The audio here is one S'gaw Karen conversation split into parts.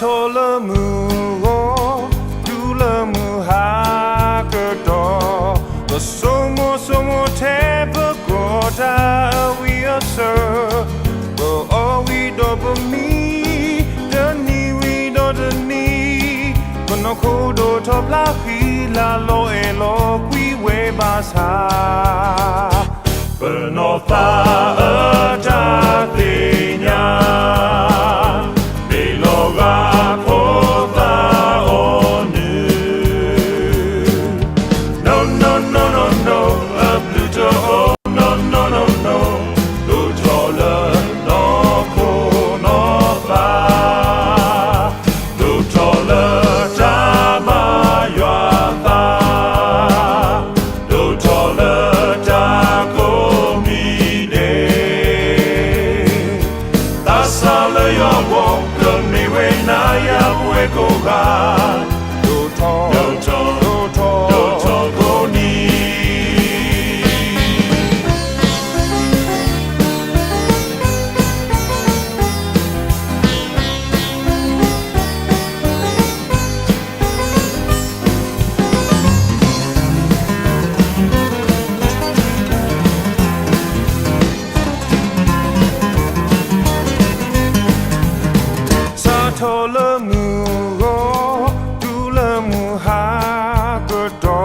ထီၣ်လၢမုၢ်ဂီၤ, တုၤလၢမုၢ်ဟါကတီၢ်, ပဆိကမိၣ်ဆိကမိၣ်ထဲပကိးတၢ်အဝံအစၢၤ, ပအီၣ်ဝံၤဒီးပမံ, တနံၤဝံၤဒီးတနံၤ, ပနီၢ်ခိဒီးထီၣ်ဖျါဃံလၤလီၤအဲၣ်လီၤကွံဝဲဘၣ်ဆၣ် ပနီၢ်သးအတၢ်သ့ၣ်ညါ, မ့ၢ်လီၤဂာ်ဖိသၣ်အီၤနုၢ်, နီၢ်နီၢ်နီၢ်နီၢ်နီၢ်, အဘျုးတအိၣ်, နီၢ်နီၢ်နီၢ်နီၢ်, ဒိၣ်ထီၣ်လၢနီၢ်ခိနီၢ်သး ဒိၣ်ထီၣ်လၢတၢ်ဘါယွၤသး, ဒိၣ်ထီၣ်လၢတၢ်ကိးမံၤဒဲး, သးစၢ်လၢယွၤအဂီၢ် ကမ့ၢ်ဝဲနၤယၤပဝဲကိးဂၤ, ဒိၣ်ထီၣ်, ဒိၣ်ထီၣ်, ဒိၣ်ထီၣ်ကိးနံၤ စးထီၣ်လၢမုၢ်ဂီၤ, တုၤလၢမုၢ်ဟါကတီၢ်,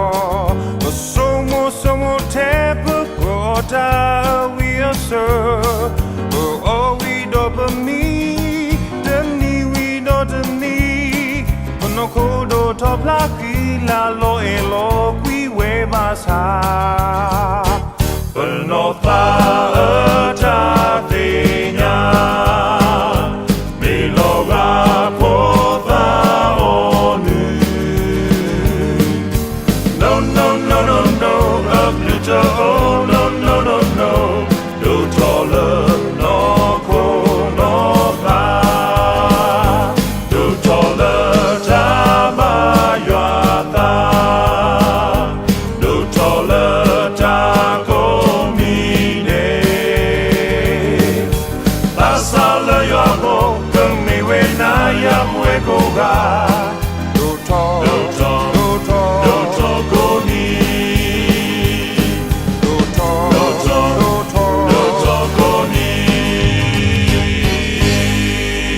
ပဆိကမိၣ်ဆိကမိၣ်ထဲပကိးတၢ်အဝံအစၢၤ, ပအီၣ်ဝံၤဒီးပမံ, တနံၤဝံၤဒီးတနံၤ, ပနီၢ်ခိဒီးထီၣ်ဖျါဃံလၤလီၤအဲၣ်လီၤကွံဝဲဘၣ်ဆၣ် ပနီၢ်သးအတၢ်သ့ၣ်ညါ, မ့ၢ်လီၤဂာ်ဖိသၣ်အီၤနုၢ်, နီၢ်နီၢ်နီၢ်နီၢ်နီၢ်, အဘျုးတအိၣ်, နီၢ်နီၢ်နီၢ်နီၢ်, ဒိၣ်ထီၣ်လၢနီၢ်ခိနီၢ်သး ဒိၣ်ထီၣ်လၢတၢ်ဘါယွၤသး, ဒိၣ်ထီၣ်လၢတၢ်ကိးမံၤဒဲး, သးစၢ်လၢယွၤအဂီၢ် ကမ့ၢ်ဝဲနၤယၤပဝဲကိးဂၤ, ဒိၣ်ထီၣ်, ဒိၣ်ထီၣ်, ဒိၣ်ထီၣ်ကိးနံၤ, ဒိၣ်ထီၣ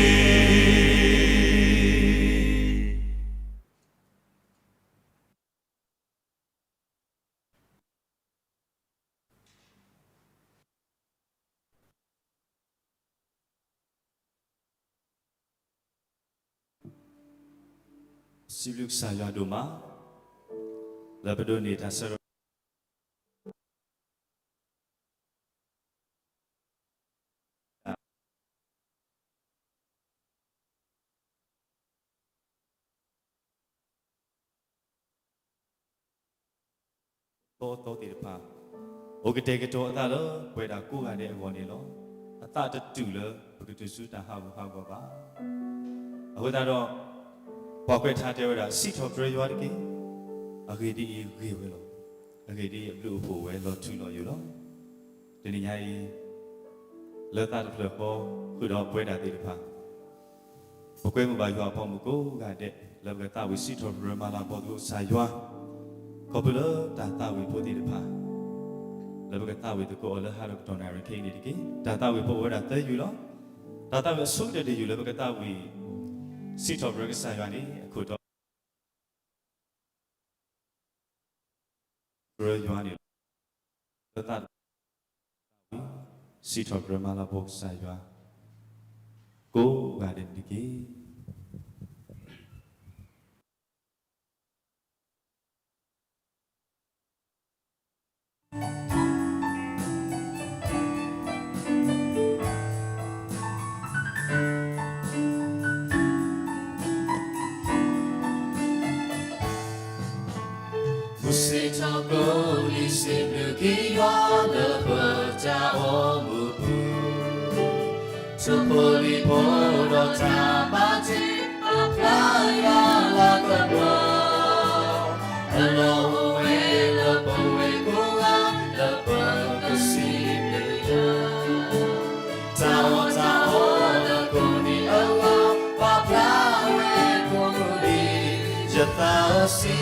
်, ဒိၣ်ထီၣ်, ဒိၣ်ထီၣ်ကိးနံၤ စံးဘျုးကစၢ်ယွၤဒိၣ်မး လၢပဒိးန့ၢ်တၢ်ဆၢကတီၢ် သီသီသ့ၣ်တဖၣ် အိၣ်ကတဲာ်ကတီၤအသးလၢပဝဲဒၣ်ကိးဂၤဒဲးအဂီၢ်န့ၣ်လီၤ. အသးတတူၢ်လၢပကတုၤဆူတၢ်ဟးဂူာ်ဟးဂီၤဘၣ်. အဃိသတးဒီး ပှၤကွဲးထါတဲဝဲဒၣ် စံးထီၣ်ပတြၢၤယွၤတက့ၢ်. အဂ့ၢ်ဒ်အံၤဂ့ၤဝဲလီၤ. အဂ့ၢ်ဒ်အံၤအဘျုးအဖှိၣ်ဝဲလီၤထူလီၤယိာ်လီၤ. တနံၤညါအံၤ လၢသးတဖျၢၣ်ဃီ ဃုာ်ဒီးပဝဲဒၣ်သ့ၣ်တဖၣ် ပကွဲမုာ်ဘၣ်ယွၤအဘီအမုၢ်ကိးဂၤဒဲး လၢပကသးဝံၣ်စံးထီၣ်ပတြၢၤမၤလၤကပီၤသကိးကစၢ်ယွၤ ခီဖျိလၢတၢ်သးဝံၣ်ဖိသ့ၣ်တဖၣ် လၢပကသးဝံၣ်သကိးအီၤလၢဟါဒီးကတီၢ်နၣ်ရံၣ်ခဲအံၤန့ၣ်တက့ၢ်. တၢ်သးဝံၣ်ဖိအိၣ်ဝဲဒၣ်သၢယုၢ်လီၤ. တၢ်သးဝံၣ်အဆိကတၢၢ်တယုၢ်လၢပကသးဝံၣ် စံးထီၣ်ပတြၢၤကစၢ်ယွၤန့ၣ် အခိၣ်တီ ပတြၢၤယွၤန့ၣ်လီၤ. လၢသးတဖျၢၣ် စံးထီၣ်ပတြၢၤမၤလၤကပီၤကစၢ်ယွၤ ကိးဂၤဒဲးန့ၣ်တက့ၢ်. မုၢ်ဆ့ၣ်ထီၣ်ကိးနံၤ စံးဘျုးက့ၤယွၤလၢပတၢ်အိၣ်မူပူၤ, ထိၣ်ဖိလံၣ်ဖိဒီးတၢ်ဘၣ်တ့ ပာ်ဖျါယွၤလၤကပီၤ, အလီၢ်အိၣ်ဝဲလၢပဝဲကိးဂၤ လၢပကစံးဘျုးယွၤ, တၢ်အီၣ်တၢ်အီလၢကိးနံၤအဂီၢ် ပာ်ဖျါ စံး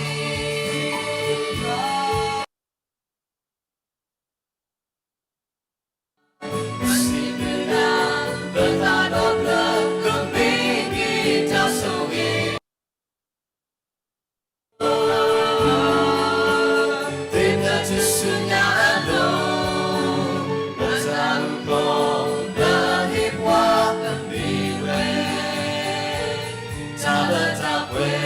ဘျုးနၤ, ပသးဒီဖျၢၣ်ကမ့ၢ်က့ၤတၢ်ဆိၣ်ဂ့ၤ သ့ၣ်ဖျၢၣ်ထူၣ်စုညါအလိၤ, ပတၢ်အုၣ်ကီၤလၢအဟ့ၣ်ပှၤ မ့ၢ်ဝဲ တၢ်လၢတၢ်ပှဲၤ.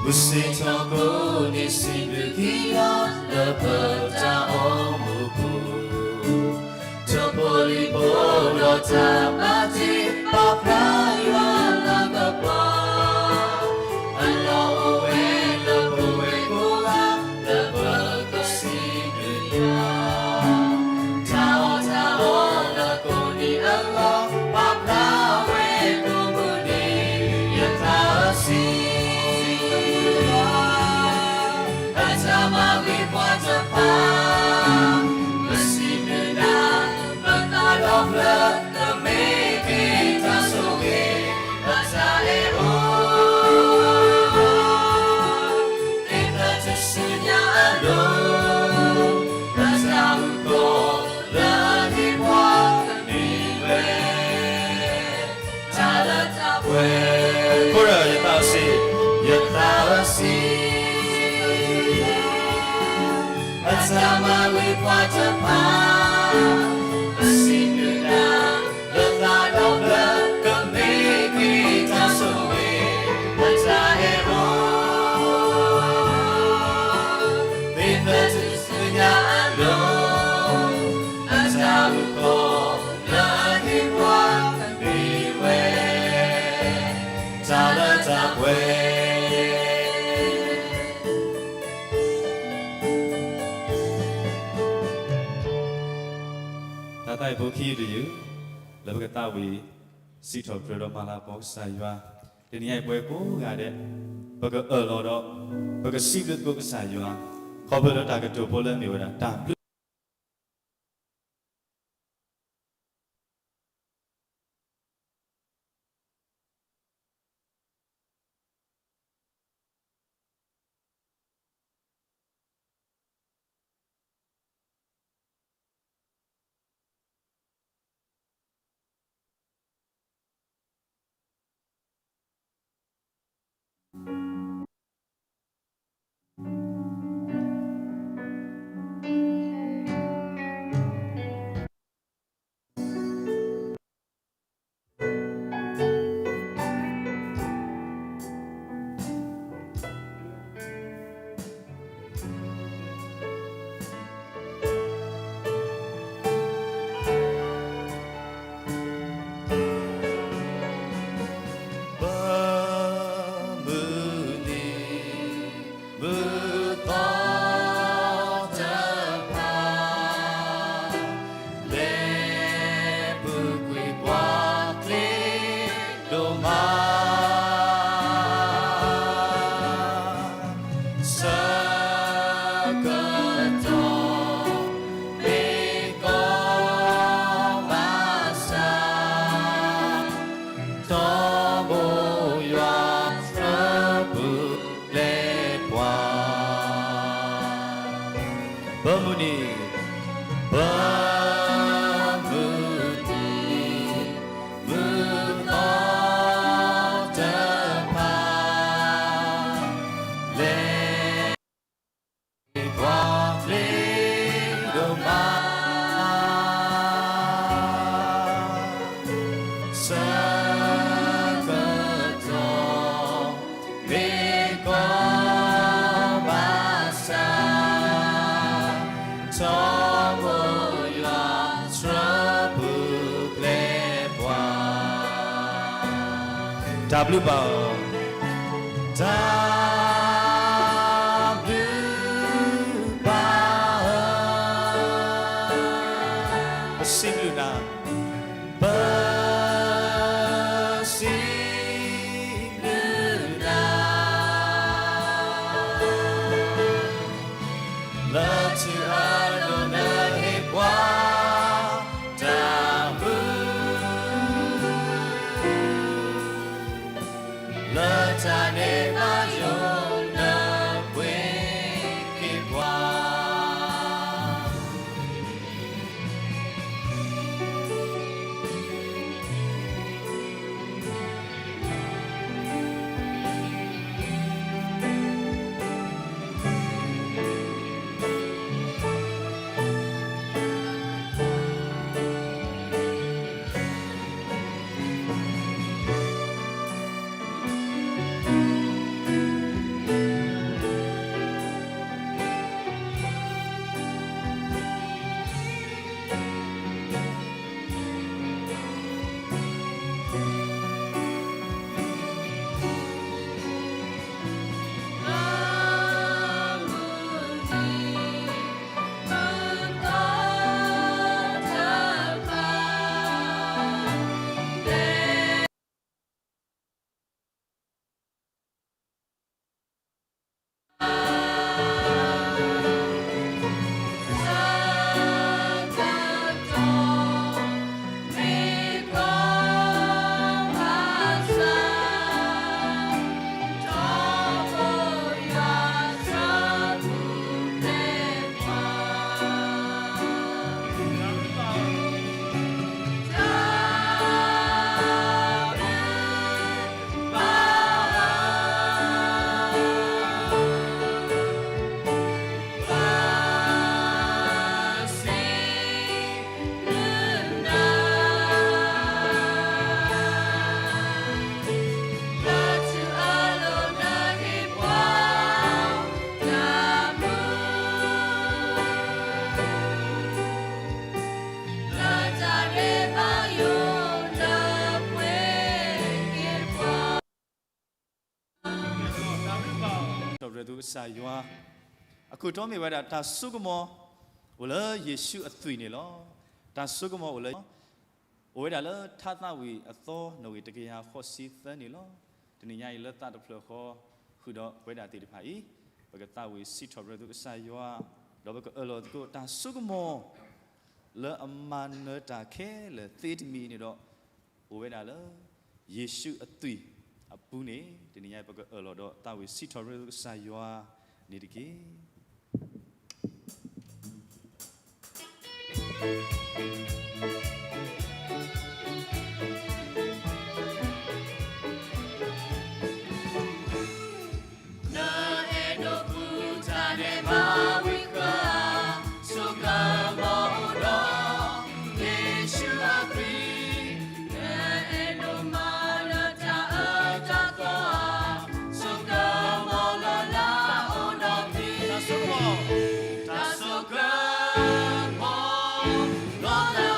မုၢ်ဆ့ၣ်ထီၣ်ကိးနံၤ စံးဘျုးက့ၤယွၤ လၢပတၢ်အိၣ်မူပူၤ, ထိၣ်ဖိလံၤဖိဒီးတၢ်ဘၣ်တ့ ပာ်ဖျါယွၤလၤကပီၤ, အလီၢ်အိၣ်ဝဲလၢပဝဲကိးဂၤ လၢပကစံးဘျုးယွၤ, တၢ်အီၣ်တၢ်အီလၢကိးနံၤအဂီၢ် ပာ်ဖျါဝဲကိးမုၢ်နံၤ, ယသးဧၢ စံးဘျုးယွၤ, အတၢ်မၤဂ့ၤပှၤတဖၣ်, ပစံးဘျုးနၤ, ပသးဒီဖျၢၣ် ကမ့ၢ်က့ၤတၢ်ဆိၣ်ဂ့ၤ, ပတၢ်အဲၣ်အီၤ သ့ၣ်ဖျၢၣ်ထူၣ်စုညါအလိၤ, ပတၢ်အုၣ်ကီၤလၢအဟ့ၣ်ပှၤ မ့ၢ်ဝဲ တၢ်လၢတၢ်ပှဲၤ. ခိၣ်ရၢ ယသးဧၢ စံး, ယသးဧၢ စံး, အတၢ်မၤဂ့ၤပှၤတဖၣ်, ပစံးဘျုးနၤ, လၢသးဒီဖျၢၣ် ကမ့ၢ်က့ၤတၢ်ဆိၣ်ဂ့ၤ, ပတၢ်အဲၣ်အီၤ သ့ၣ်ဖျၢၣ်ထူၣ်စုညါအလိၤ, အတၢ်အုၣ်ကီၤလၢအဟ့ၣ်ပှၤ မ့ၢ်ဝဲ တၢ်လၢတၢ်ပှဲၤ. တၢ်သးဝံၣ်ဖိခံယုၢ်တယုၢ် လၢပကသးဝံၣ် စံးထီၣ်ပတြၢၤဒီးမၤလၤကပီၤကစၢ်ယွၤ, တနံၤအံၤပဝဲကိးဂၤဒဲး ပကအၢၣ်လီၤဒီး ပကစံးဘျုးသကိးကစၢ်ယွၤ, ခီဖျိလၢတၢ်ကတိၤဖိလၢအမ့ၢ်ဝဲဒၣ် တၢ်ဘျုးပမုၢ်နံၤ မုၢ်သီတဖၣ် လဲၤပူၤကွံာ်ပှၤချ့ဒိၣ်မး ဆၢကတီၢ် မ့ၢ်ကီဘၣ်ဆၣ် ထီဘိယွၤ ဆှၢပူၤဖျဲးပှၤ ပမုၢ်နံၤ ပမုၢ်နံၤ မုၢ်သီတဖၣ် လဲၤ ပှၤချ့ဒိၣ်မး ဆၢကတီၢ် မ့ၢ်ကီဘၣ်ဆၣ် ထီဘိယွၤ ဆှၢပူၤဖျဲးပှၤ တၢ်ဘျုးဘၣ်အီၤ တၢ်ဘျုးဘၣ်အီၤ ပစံးဘျုးနၤ ပ လၢထူအလိၤနဟ့ၣ်ပှၤ တၢ်မူ လၢတၢ်န့ၣ်ဘၣ်ယိၣ်လၢပှ့ၤက့ၤပှၤ. ထီၣ်ပတြၢၤသုကစၢ်ယွၤ, အခိၣ်တီမ့ၢ်ဝဲဒၣ် တၢ်စိကမီၤအိၣ်လၢယ့ၣ်ၡူးအသွံၣ်န့ၣ်လီၤ. တၢ်စိကမီၤအိၣ်လၢ အိၣ်ဝဲဒၣ်လၢထါသးဝံၣ်အသီ နီၣ်ဂံၢ်တကယၤဃိးဆံသၢန့ၣ်လီၤ. တနံၤညါအံၤလၢသးတဖျၢၣ်ဃီ ဃုာ်ဒီးပဝဲဒၣ်သ့ၣ်တဖၣ်အံၤ, ပကသးဝံၣ်စံးထီၣ်ပတြၢၤသုကစၢ်ယွၤ, ဒီးပကအၢၣ်လီၤသကိးတၢ်စိကမီၤ လၢအမၤနၢၤတၢ်ခဲလၢာ်သ့တမံၤန့ၣ်ဒီး အိၣ်ဝဲဒၣ်လၢ ယ့ၣ်ၡူးအသွံၣ်အပူၤန့ၣ်, တနံၤညါအံၤပကအၢၣ်လီၤဒီးသးဝံၣ်စံးထီၣ်ပတြၢၤသုကစၢ်ယွၤန့ၣ်တက့ၢ်. နအဲၣ်ဒိးပူၤတၢ်ဒဲးဘးဝံဃၢၤဧါ, ဆိကမိၣ်အိၣ်ဒီး ယ့ၣ်ၡူးအသွံၣ်, နအဲၣ်ဒိးမၤနၢၤတၢ်အၢတၢ်သီဧါ, ဆိကမိၣ်လၢ်လၢ်အိၣ်ဒီးသု, တၢ်ဆိကမိၣ်, တၢ်ဆိကမိၣ်, လီၤသး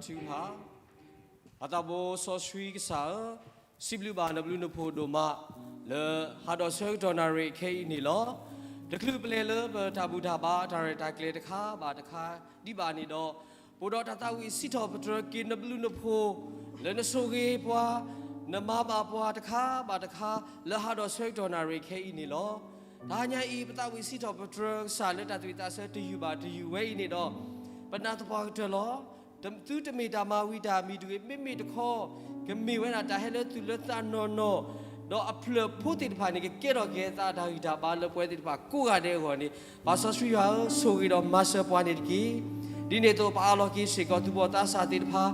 ထုကဖၣ်, ပၢ်သးဘိစီဆှံကစၢ်ဧၢ, စံးဘျုးဘၣ်နဘျုးနဖှိၣ်ဒိၣ်မး လၢဟးဒီးဆၢကတီၢ်နၣ်ရံၣ်ခဲအံၤန့ၣ်လီၤ. တချုးပလဲၤလၢပတၢ်ဘူၣ်တၢ်ဘါတၢ်ရဲၣ်တၢ်ကျဲၤတခါဘၣ်တခါဒံးဘၣ်န့ၣ်ဒီး, ပအိၣ်ဒီးတၢ်သးဝံၣ်စံးထီၣ်ပတြၢၤက့ၤနဘျုးနဖှိၣ် လၢနဆိၣ်ဂ့ၤပှၤ, နမၤဘၣ်ပှၤတခါဘၣ်တခါ လၢဟးဒီးဆၢကတီၢ်နၣ်ရံၣ်ခဲအံၤန့ၣ်လီၤ. တဟါညါအံၤ ပသးဝံၣ်စံးထီၣ်ပတြၢၤကစၢ်လၢတၢ်သူၣ်ဝံၣ်သးဆၢတယုၢ်ဘၣ်တယုၢ်ဝဲအံၤန့ၣ်ဒီး, ပနာ်သပှၢ်ကတၢၢ်လီၤ. သုတမ့ၢ်တၢ်မၤဝံၤတၢ်မံၤတဂ့ၤ, မ့မ့ၢ်တခီ ကမ့ၢ်ဝဲဒၣ်တၢ်ဟဲလၢသူၣ်လၢသးနီၢ်နီၢ်, ဒီးအဖျၢၣ်ဖိသ့ၣ်တဖၣ်န့ၣ် ကကဲထီၣ်က့ၤအသးတၢ်ဂံၢ်တၢ်ဘါလၢပဝဲသ့ၣ်တဖၣ်ကိးဂၤဒဲးအဂီၢ်န့ၣ်, ပၢ်စီဆှံယွၤဧၢ, ဆိၣ်ဂ့ၤဒီးမၤစၢၤပှၤန့ၣ်တက့ၢ်. ဒ်န့ၣ်အသိး ပအးလီၤက့ၤစ့ၢ်ကီးသူၣ်ဘီၣ်သးစၢ်သ့ၣ်တဖၣ်,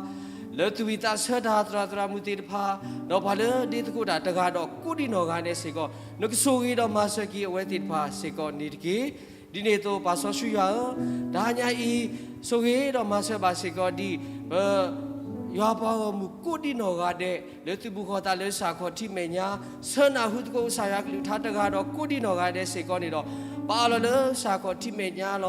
လၢသူၣ်ဝံၣ်သးဆၢတၢ်သရၣ်သရၣ်မုၣ်သ့ၣ်တဖၣ်, ဒီးပှၤလၢဒ့သကိးတၢ်တဂၤဒီးကိးဒံနီၢ်ဂၤဒဲးစ့ၢ်ကီး, နကဆိၣ်ဂ့ၤဒီးမၤစၢၤက့ၤအဝဲသ့ၣ်တဖၣ်စ့ၢ်ကီးန့ၣ်တက့ၢ်. ဒ်န့ၣ်အသိး ပၢ်စီဆှံယွၤဧၢ, တဟါညါအံၤ ဆိၣ်ဂ့ၤဒီးမၤစၢၤဘၣ်စ့ၢ်ကီးဒ်ပ ယွၤပှၤဂီၢ်မုၢ်ကိးဒံနီၢ်ဂၤဒဲး လၢသုးဘူးဃီၤသးလၢစၢ်ခီၣ်ထံးမဲာ်ညါ, ဆၢနၢ်ဟူသကိးကစၢ်ယွၤကလုၢ်ကထါတဂၤဒီးကိးဒံနီၢ်ဂၤဒဲးစ့ၢ်ကီးန့ၣ်ဒီး, ပအးလီၤလၢစၢ်ခီၣ်ထံးမဲာ်ညါလီၤ.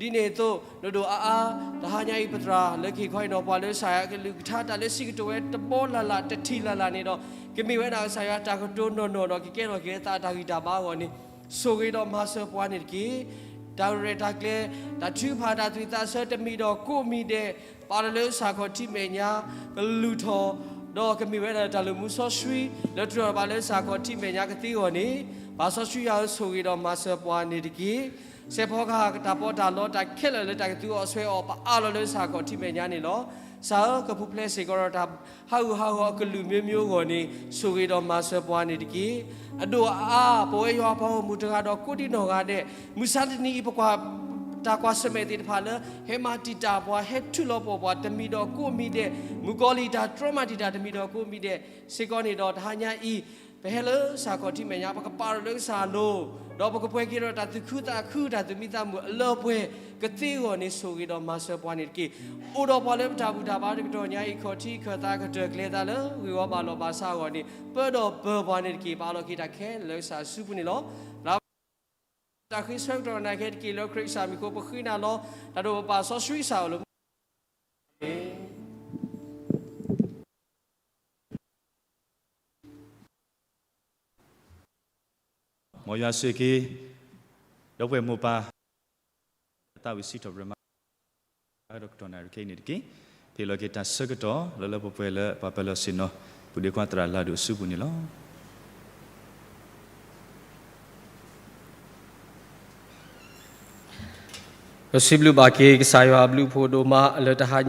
ဒ်န့ၣ်အသိး နဒိၣ်အါအါ, တဟါညါအံၤပသရၣ်လၢက့ၤခီအံၤနီၤ ပှၤလၢစၢ်ယွၤကလုၢ်ကထါတၢ်လၢစံးကတိၤဝဲတဘီလၢ်လၢ်တထံၣ်လၢ်လၢ်န့ၣ်ဒီး, ကမ့ၢ်ဝဲဒၣ်ကစၢ်ယွၤတၢ်ကတိၤနီၢ်နီၢ်ဒီး ကကဲထီၣ်က့ၤအသးတၢ်ဂံၢ်တၢ်ဘါအဂီၢ်န့ၣ်, ဆိၣ်ဂ့ၤဒီးမၤစၢၤပှၤန့ၣ်တက့ၢ်. တၢ်ရဲၣ်တၢ်ကျဲၤ, တၢ်ထုကဖၣ်တၢ်သူၣ်ဝံၣ်သးဆၢတမံၤဒီးကိးမံၤဒဲး, ပာ်လီၤလၢစၢ်ခီၣ်ထံးမဲာ်ညါ, ကလုၢ်ထီၣ်, ဒီးကမ့ၢ်ဝဲဒၣ်တၢ်လုၢ်မူစီဆှံ, လၢတြီၢ်ဘၣ်လၢစၢ်ခီၣ်ထံးမဲာ်ညါကသ့အဂီၢ်န့ၣ်, ပၢ်စီဆှံယွၤဧၢ ဆိၣ်ဂ့ၤဒီးမၤစၢၤပှၤန့ၣ်တက့ၢ်. စဲးဖီကဟၣ်တၢ်ပီးတၢ်လီတၢ်ခဲလၢာ်လၢတၢ်ကသူအီၤဆှဲးအီၤ ပအးလီၤလၢစၢ်ခီၣ်ထံးမဲာ်ညါန့ၣ်လီၤ. ကစၢ်ဧၢ ကပူၤဖျဲးစ့ၢ်ကီးဒီးတၢ်ဟးဂူာ်ဟးဂီၤအကလုာ်မျိုးမျိုးအဂီၢ်န့ၣ်, ဆိၣ်ဂ့ၤဒီးမၤစၢၤပှၤန့ၣ်တက့ၢ်. အဒိၣ်အအါ ပဝဲယွၤပှၤဂီၢ်မုၢ်တဂၤဒီးကိးဒံနီၢ်ဂၤဒဲး, မုၢ်ဆါတနံၤအံၤ ပကွၢ် တၢ်ကွၢ်ဆၢၣ်မဲာ်သ့ၣ်တဖၣ်လၢ ဟဲမၤတံာ်တာ်ပှၤ ဟဲထုးလီၤပှီၢ်ပှၤတမံၤဒီးကိးမံၤဒဲး, မုၣ်ကီၤလံၢ်တၢ်တြီမၤတံာ်တာ်တမံၤဒီးကိးမံၤဒဲး, စ့ၢ်ကီးန့ၣ်ဒီးတဟါညါအံၤ, ပဟဲလၢစၢ်ခီၣ်ထံးမဲာ်ညါ ပကပာ်ထီၣ်လၢကစၢ်အလိၤ, ဒီးပကပှဲၤက့ၤဒီးတၢ်သူၣ်ခုသးခုတၢ်သူၣ်မံသးမုာ်အလၢပှဲၤကသ့အဂီၢ်န့ၣ် ဆိၣ်ဂ့ၤဒီးမၤစၢၤပှၤန့ၣ်တက့ၢ်. အိၣ်ဒီးပှၤလၢပတၢ်ဘူၣ်တၢ်ဘါတကတီၢ်ညါအံၤ ခီၣ်ထံးခၢၣ်သးကတၢၢ်ကျဲၤသးလၢဂ့ၢ်ဝီဘၣ်လီၤဘၣ်ဆးအဂီၢ်န့ၣ် ပၢဒီးပၢၤပှၤန့ၣ်တက့ၢ်. ပအးလီၤက့ၤတၢ်ခဲလၢာ်လၢကစၢ်အစုပူၤန့ၣ်လီၤ. လၢ တၢ်ဃ့ဆၢကတီၢ်နၤခဲတက့ၢ်လၢခရံာ်ကစၢ်မံၤအဃိ ပဃ့နၤလီၤ. တၢ်ဒိၣ်ပပၢ်စီဆှံကစၢ်အိၣ်လၢမူ မ်ယွၤဆိၣ်ဂ့ၤ, ဒီပုၢ်ဝဲၢ်မိၢ်ပၢ်, သးဝံၣ်စံးထီၣ်ပတြၢၤမၤ ဒီးကတီၢ်နၣ်ရံၣ်ခဲအံၤန့ၣ်တက့ၢ်. ဟ့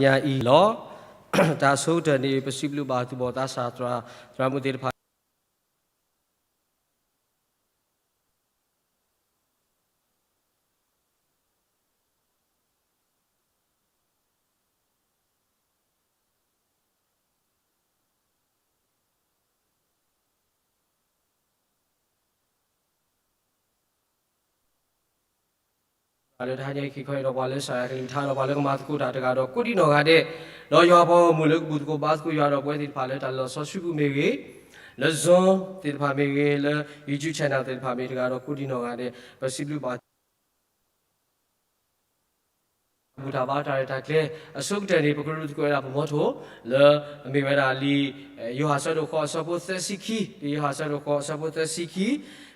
ၣ်လီၤက့ၤတၢ်ဆၢကတီၢ် လၢလၢပှဲၤပှဲၤလၢပှၤပၢၤလီၢ်ဆ့ၣ်နီၤ ပုၢ်ဒ့ခွါသရၣ်လၢအဒိၣ်အစုပူၤန့ၣ်လီၤ. ပစံးဘျုးဘၣ်က့ၤကစၢ်ယွၤအဘျုးအဖှိၣ်ဒိၣ်မးလၢတဟါညါအံၤလီၤ. တၢ်ဆိကတၢၢ်န့ၣ် ပစံးဘျုးဘၣ်သူၣ်ဘီၣ်သးစၢ်သရၣ်, သရၣ်မုၣ်သ့ၣ်တဖၣ်လၢတဟါညါအံၤ က့ၤခီအံၤဒီးပှၤလၢစၢ်ယွၤကလုၢ်ကထါဒီးပှၤလၢကမၤသကိးတၢ်တဂၤဒီးကိးဒံနီၢ်ဂၤဒဲး, ဒီးယွၤပှၤဂီၢ်မုၢ်လၢကဘူၣ်သကိးဘါသကိးယွၤဒီးပဝဲသ့ၣ်တဖၣ်လၢတၢ်လီၢ်စီဆှံပူၤမ့ၢ်ဂ့ၤ, လၢ Zoom သ့ၣ်တဖၣ်မ့ၢ်ဂ့ၤ, လၢ YouTube channel သ့ၣ်တဖၣ်မ့ၢ်တဂၤဒီးကိးဒံနီၢ်ဂၤဒဲး, ပစံးဘျုးဘၣ် ဘူၣ်တၢ်ဘါတၢ်ရဲၣ်တၢ်ကျဲၤ အဆိကတၢၢ်န့ၣ် ပကရူၢ်သကိးဝဲဒၣ်ပမီထိၣ် လၢအမ့ၢ်ဝဲဒၣ်လံာ်ယိၤဟၣ်အဆၢဒိၣ်ဃိးအဆၢဖိသၢဆံခံ, လံာ်ယိၤဟၣ်အဆၢဒိၣ်ဃိးအဆၢဖိသၢဆံခံ,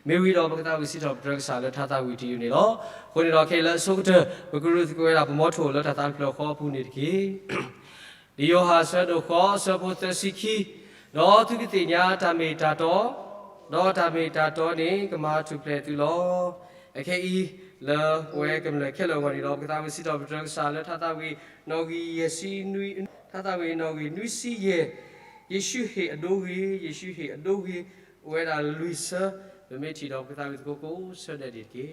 မ့ၢ်ဝံၤဒီးပကသးဝံၣ်စံးထီၣ်ပတြၢၤကစၢ်လၢထါသးဝံၣ်တယုၢ်န့ၣ်လီၤ. အဃိန့ၣ်ဒီးခဲအံၤလၢအဆိကတၢၢ် ပကရူၢ်သကိးဝဲဒၣ်ပမီထိၣ်လၢတၢ်သးတဖျၢၣ်ဃီအပူၤန့ၣ်တက့ၢ်. လံာ်ယိၤဟၣ်အဆၢဒိၣ်ဃိးအဆၢဖိသၢဆံခံ, ဒီးသုကသ့ၣ်ညါတၢ်မ့ၢ်တၢ်တီ, ဒီးတၢ်မ့ၢ်တၢ်တီန့ၣ်ကမၤထူၣ်ဖျဲးသုလီၤ. အခဲအံၤ လၢပဝဲကမျၢၢ်ခဲလၢာ်အဂီၢ်န့ၣ်ဒီး ပကသးဝံၣ်စံးထီၣ်ပတြၢၤကစၢ်လၢထါသးဝံၣ်နီၣ်ဂံၢ်ယဲၢ်ဆံနွံ, ထါသးဝံၣ်နီၣ်ဂံၢ်နွံဆံယဲၢ်, ယ့ၣ်ၡူးဟ့ၣ်အဒိဂ့ၤ, ယ့ၣ်ၡူးဟ့ၣ်အဒိဂ့ၤ, အိၣ်ဝဲဒၣ်လွံၢ်ဆၢ, ပမ့ၢ်ထံၣ်ဒီးပကသးဝံၣ်သကိးကိးဆၢဒဲးန့ၣ်တက့ၢ်.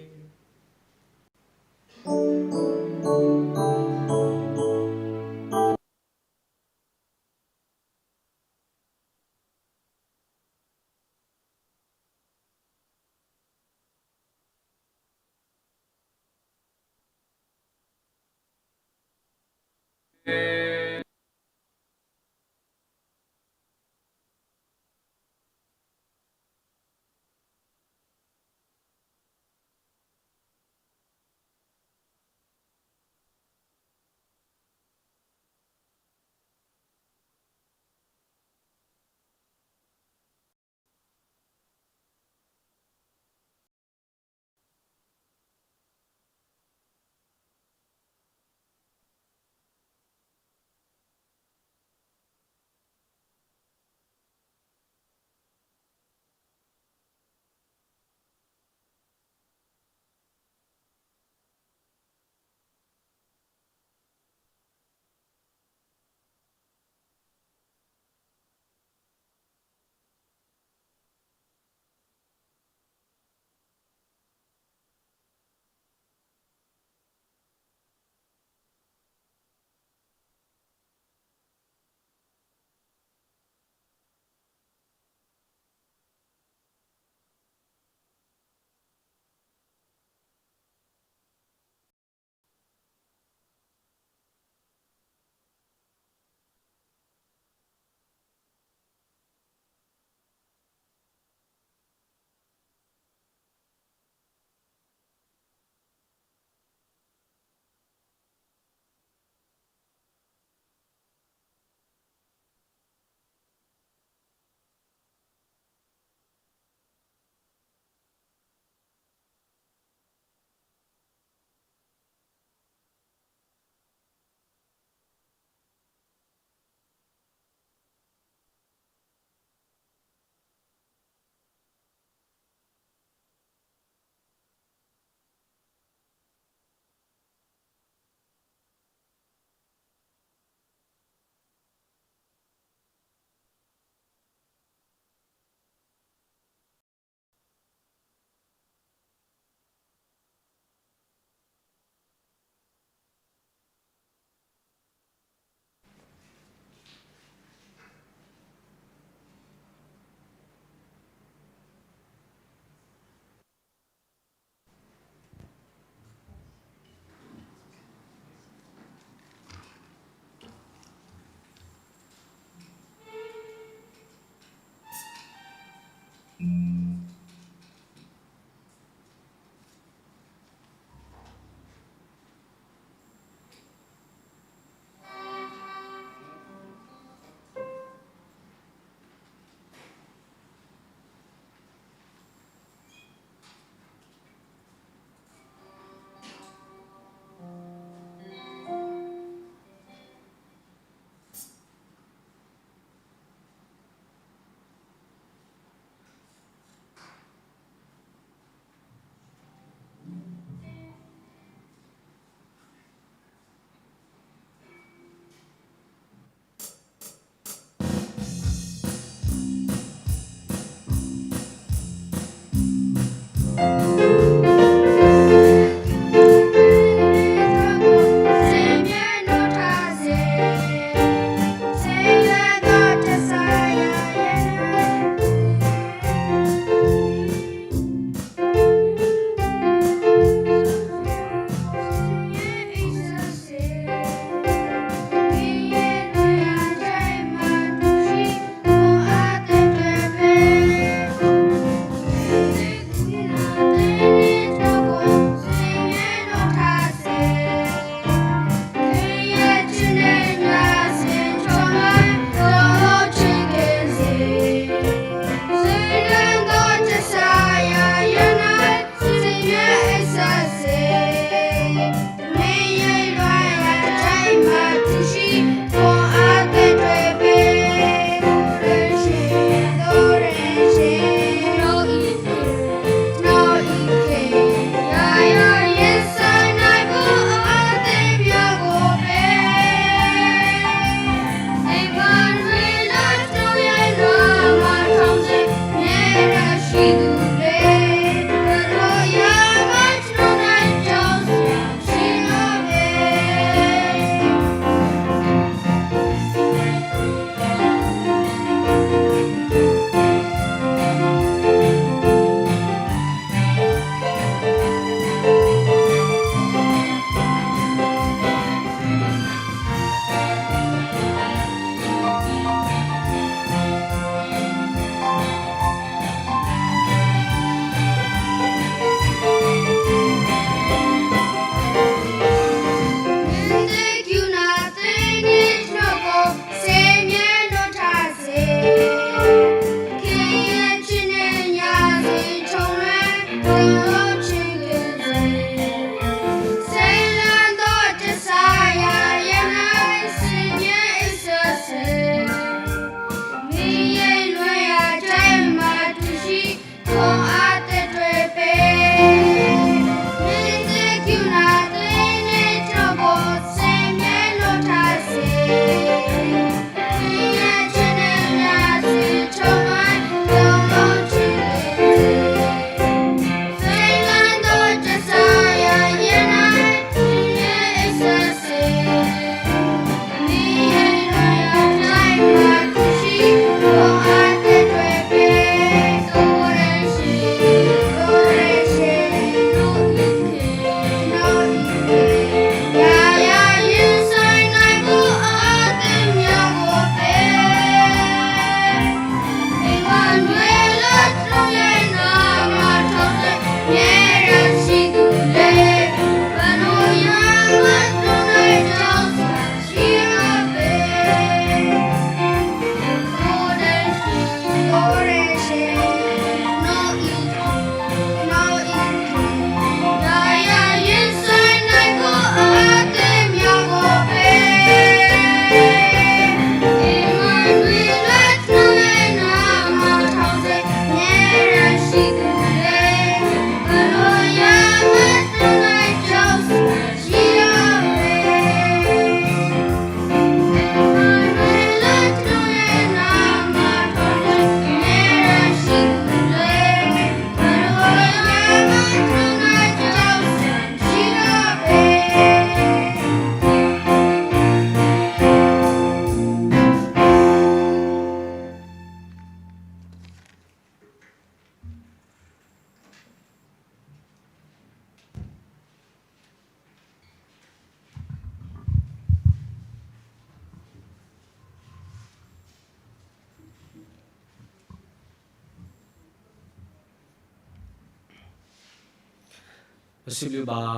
ပစံးဘျုးဘၣ်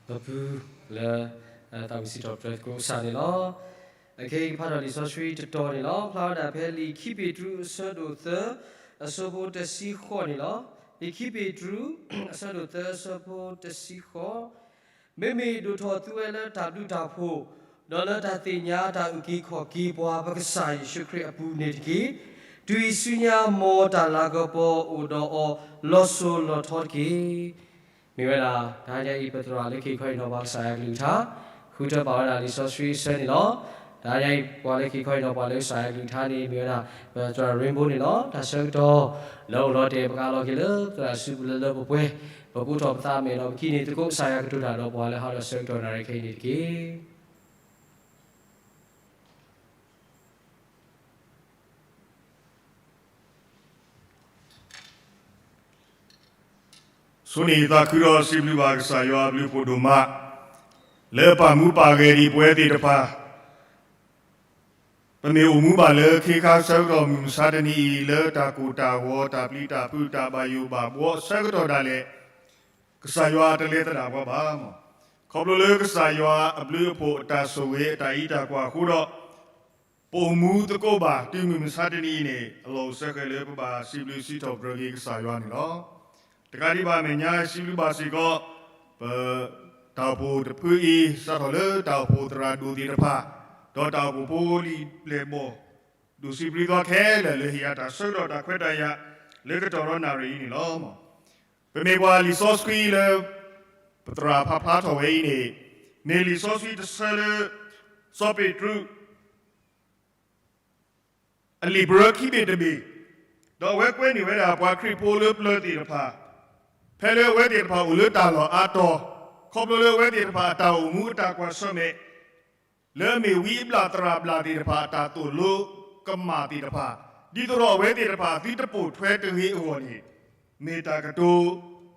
ပပုၢ်လၢ သးဝံၣ်စံးထီၣ်ပတြၢၤသကိးကစၢ်န့ၣ်လီၤ. အခဲအံၤဖးထီၣ်လံာ်စီဆှံတတီၤန့ၣ်လီၤ. ဖျါဝဲဒၣ်ဖဲလံာ်ခံပ့းတရူး အဆၢဒိၣ်သၢ အဆၢဖိတဆံဃိးန့ၣ်လီၤ. လံာ်ခံပ့းတရူး အဆၢဒိၣ်သၢ အဆၢဖိတဆံဃိး, မ့မ့ၢ်ဒိၣ်ထီၣ်သုဝဲလၢတၢ်ဘျုးတၢ်ဖှိၣ်, ဒီးလၢတၢ်သ့ၣ်ညါတၢ်အုၣ်က့ၤခီၣ်က့ၤပှၤပကစၢ်ယ့ၣ်ၡူးခရံာ်အပူၤန့ၣ်တက့ၢ်. တုၤအံၤဆူညါ မ်တၢ်လၤကပီၤအိၣ်ဒီးအီၤလီၤစိၤလီၤထီတက့ၢ်. မ့ၢ်ဝဲဒၣ် တဟါညါအံၤ ပသရၣ်လၢခံခီအံၤနီၤ ပှၤကစၢ်ယွၤကလုၢ်ကထါ ဃုထၢပာ်ဝဲဒၣ်လံာ်စီဆှံအဆၢန့ၣ်လီၤ. တဟါညါအံၤ ပှၤလၢခံခီအံၤနီၤ ပှၤလၢကစၢ်ယွၤကလုၢ်ကထါန့ၣ် မ့ၢ်ဝဲဒၣ် ပသရၣ် Rainbow န့ၣ်လီၤ. တၢ်ဆၢကတီၢ် လၢအအိၣ်လီၤတဲာ် ပကအးလီၤက့ၤလၢသရၣ်စုပူၤလၢလၢပှဲၤပှဲၤ, ပကိးထီၣ်ပသးမဲာ်ဒီးပခံန့ၣ် သကိးကစၢ်ယွၤကတိၤတၢ်ဒီးပှၤလၢဟးဒီးဆၢကတီၢ်နၣ်ရံၣ်ခဲအံၤန့ၣ်တက့ၢ်. ဆိန့ၣ်သးခုဒီးစံးဘျုးဘၣ်ကစၢ်ယွၤအဘျုးအဖှိၣ်ဒိၣ်မး လၢပာ်မူပာ်ဂဲၤဒံးပဝဲသ့ၣ်တဖၣ် ပမ့ၢ်အိၣ်မူဘၣ်လၢခ့ခါဆၢကတီၢ်မုၢ်မဆါတနံၤအံၤ လၢတၢ်ကိၢ်တၢ်ဂီၤ တၢ်ပျံၤတၢ်ဖုး တၢ်ဘၣ်ယိၣ်ဘၣ်ဘှီအဆၢကတီၢ်ဒၣ်လဲာ် ကစၢ်ယွၤတလဲၤသဒၣ်ပှၤဘၣ်. ခီဖျိလၢကစၢ်ယွၤအဘျုးအဖှိၣ်အတၢ်ဆိၣ်ဂ့ၤအတၢ်အံးတၢ်ကွၢ်အဃိဒီး ပအိၣ်မူသကိးဘၣ်တုၤမုၢ်မဆါတနံၤအံၤန့ၣ် အလီၢ်အိၣ်စဲဃဲၤလၢပဘၣ်စံးဘျုးစံးထီၣ်ပတြၢၤက့ၤကစၢ်ယွၤန့ၣ်လီၤ. တကးဒံးဘၣ်အမဲာ်ညါ စံးဘျုးဘၣ်စ့ၢ်ကီး ပ တၢ်အိၣ်ဖှိၣ်တဖုအံၤ စးထီၣ်လၢတၢ်အိၣ်ဖှိၣ်သရၣ်ဒိၣ်သ့ၣ်တဖၣ် ဒီးတၢ်အိၣ်ဖှိၣ်ဖိလံာ်ပျဲၢ်ဘီၣ် ဒိၣ်စံးဘျုးသီခဲလၢာ် လၢဟ့ၣ်အတၢ်ဆၢကတီၢ်တၢ်ခွဲးတၢ်ယာ် လၢကတီၢ်ဒီးနၣ်ရံၣ်အံၤန့ၣ်လီၤ. ပမ့ၢ်ကွၢ်လံာ်စီဆှံလၢ ပသရၣ်ဖးဖျါထီၣ်ဝဲအံၤန့ၣ် မ့ၢ်လံာ်စီဆှံတဆၢလၢ စီၤပ့းတရူး အလံာ်ပရၢခံဘ့ၣ်တဘ့ၣ်, ဒီးအဝဲကွဲးန့ၢ်ဝဲဒၣ်ပှၤခရံာ်ဖိလၢပျၢၤသ့ၣ်တဖၣ်, ဖဲလၢအဝဲသ့ၣ်တဖၣ်အိၣ်လၢတၢ်လီၢ်အါတီၤ, ခီဖျိလၢအဝဲသ့ၣ်တဖၣ်အတၢ်အိၣ်မူအတၢ်ကွၢ်ဆၢၣ်မဲာ် လၢအမ့ၢ်ဝံအဘျၣ်သရၣ်ဘျၣ်သ့ၣ်တဖၣ်အတၢ်သိၣ်လိကမၣ်သ့ၣ်တဖၣ်, ဒ်သိးဒီးအဝဲသ့ၣ်တဖၣ်သုတပိာ်ထွဲတဂ့ၤအဂီၢ်န့ၣ်, မ့ၢ်တၢ်ကတိၤ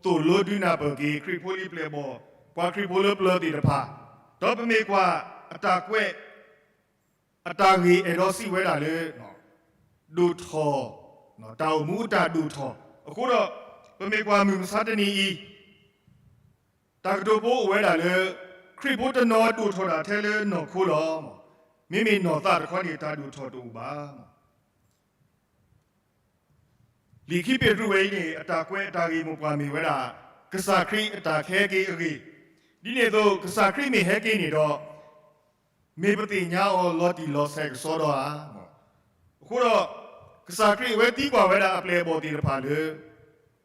သိၣ်လိဒုးနၢ်ပၢၢ်က့ၤ ခရံာ်ဖိလံာ်ပျဲၢ်ဘီၣ်, ပှၤခရံာ်ဖိလၢပျၢၤသ့ၣ်တဖၣ်, ဒီးပမ့ၢ်ကွၢ်အတၢ်ကွဲး အတၢ်ဂ့ၢ်အဲၣ်ဒိးစံးဝဲဒၣ်လၢ ဒိၣ်ထီၣ်, တၢ်အိၣ်မူအတၢ်ဒိၣ်ထီၣ်, အဃိဒီး ပမ့ၢ်ကွၢ်မုၢ်မဆါတနံၤအံၤ တၢ်ကတိၤဖိအိၣ်ဝဲဒၣ်လၢ ခရံာ်ဖိတနီၤဒိၣ်ထီၣ်ဒၣ်ထဲလၢနီၢ်ခိလီၤ. မ့မ့ၢ်နီၢ်သးတခီန့ၣ် တၢ်ဒိၣ်ထီၣ်တအိၣ်ဘၣ်. လံာ်ခံပ့းတရူးဝဲအံၤန့ၣ် အတၢ်ကွဲးအတၢ်ဂ့ၢ်မိၢ်ပှၢ်မ့ၢ်ဝဲဒၣ် ကစၢ်ခရံာ်အတၢ်ကဟဲက့ၤအဂ့ၢ်, ဒ်န့ၣ်အသိး ကစၢ်ခရံာ်မ့ၢ်ဟဲက့ၤန့ၣ်ဒီး မ့ၢ်ပသ့ၣ်ညါအီၤလီၤတံၢ်လီၤဆဲးကစီဒီဧါ. အဃိဒီး ကစၢ်ခရံာ်အဝဲသံကွၢ်ဝဲဒၣ်အပျဲၢ်အဘီၣ်သ့ၣ်တဖၣ်လၢ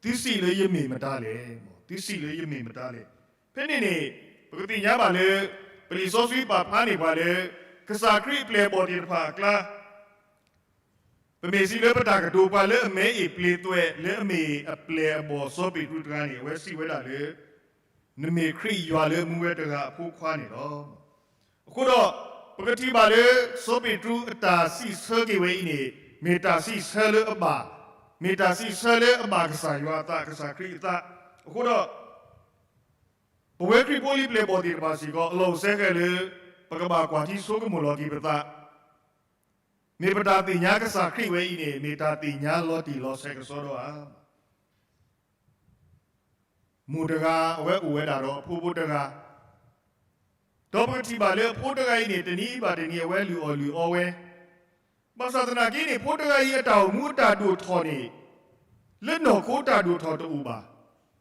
သုစံးလၢယမ့ၢ်မတၤလဲၣ်, သုစံးလၢယမ့ၢ်မတၤလဲၣ်. ဖဲန့ၣ်န့ၣ် ပကသ့ၣ်ညါဘၣ်လၢ ပလံာ်စီဆှံပာ်ဖျါန့ၢ်ပှၤလၢ ကစၢ်ခရံာ်အပျဲၢ်အဘီၣ်သ့ၣ်တဖၣ်အကျါ ပမ့ၢ်စံးလၢပတၢ်ကတိၤပှၤလၢအမဲအ့ၣ်ပျ့ၤသွဲးလၢအမ့ၢ်အပျဲၢ်အဘီၣ်စီၤပ့းတရူးတဂၤန့ၣ် အဝဲစံးဝဲဒၣ်လၢ နမ့ၢ်ခရံာ်ယွၤလၢအမူဝဲတဂၤအဖိခွါန့ၣ်လီၤ. အဃိဒီး ပကထံၣ်ဘၣ်လၢ စီၤပ့းတရူးအတၢ်စံးဆၢက့ၤဝဲအံၤန့ၣ် မ့ၢ်တၢ်စံးဆၢလၢအဘၣ်, မ့ၢ်တၢ်စံးဆၢလၢအဘၣ်ကစၢ်ယွၤအသး ကစၢ်ခရံာ်အသး. အဃိဒီး ပဝဲခရံာ်ဖိလံာ်ပျဲၢ်ဘီၣ်သ့ၣ်တဖၣ်စ့ၢ်ကီး အလီၢ်အိၣ်စဲဃဲၤလၢ ပကဘၣ်ကွၢ်ထံဆိကမိၣ်လီၤက့ၤပသး မ့ၢ်ပတၢ်သ့ၣ်ညါကစၢ်ခရံာ်ဝဲအံၤန့ၣ် မ့ၢ်တၢ်သ့ၣ်ညါလီၤတံၢ်လီၤဆဲးကစီဒီဧါ. မိၢ်တဂၤ အဝဲအိၣ်ဝဲဒၣ်ဒီးအဖိဖိတဂၤ, ဒီးပကထံၣ်ဘၣ်လၢအဖိတဂၤအံၤန့ၣ် တနံၤဘၣ်တနံၤအဝဲလုၢ်အီၣ်လုၢ်အီဝဲ, ဘၣ်ဆၣ်သနာ်က့န့ၣ် ဖိတဂၤအံၤအတၢ်အိၣ်မူအတၢ်ဒိၣ်ထီၣ်န့ၣ် လၢနီၢ်ခိတၢ်ဒိၣ်ထီၣ်တအိၣ်ဘၣ်.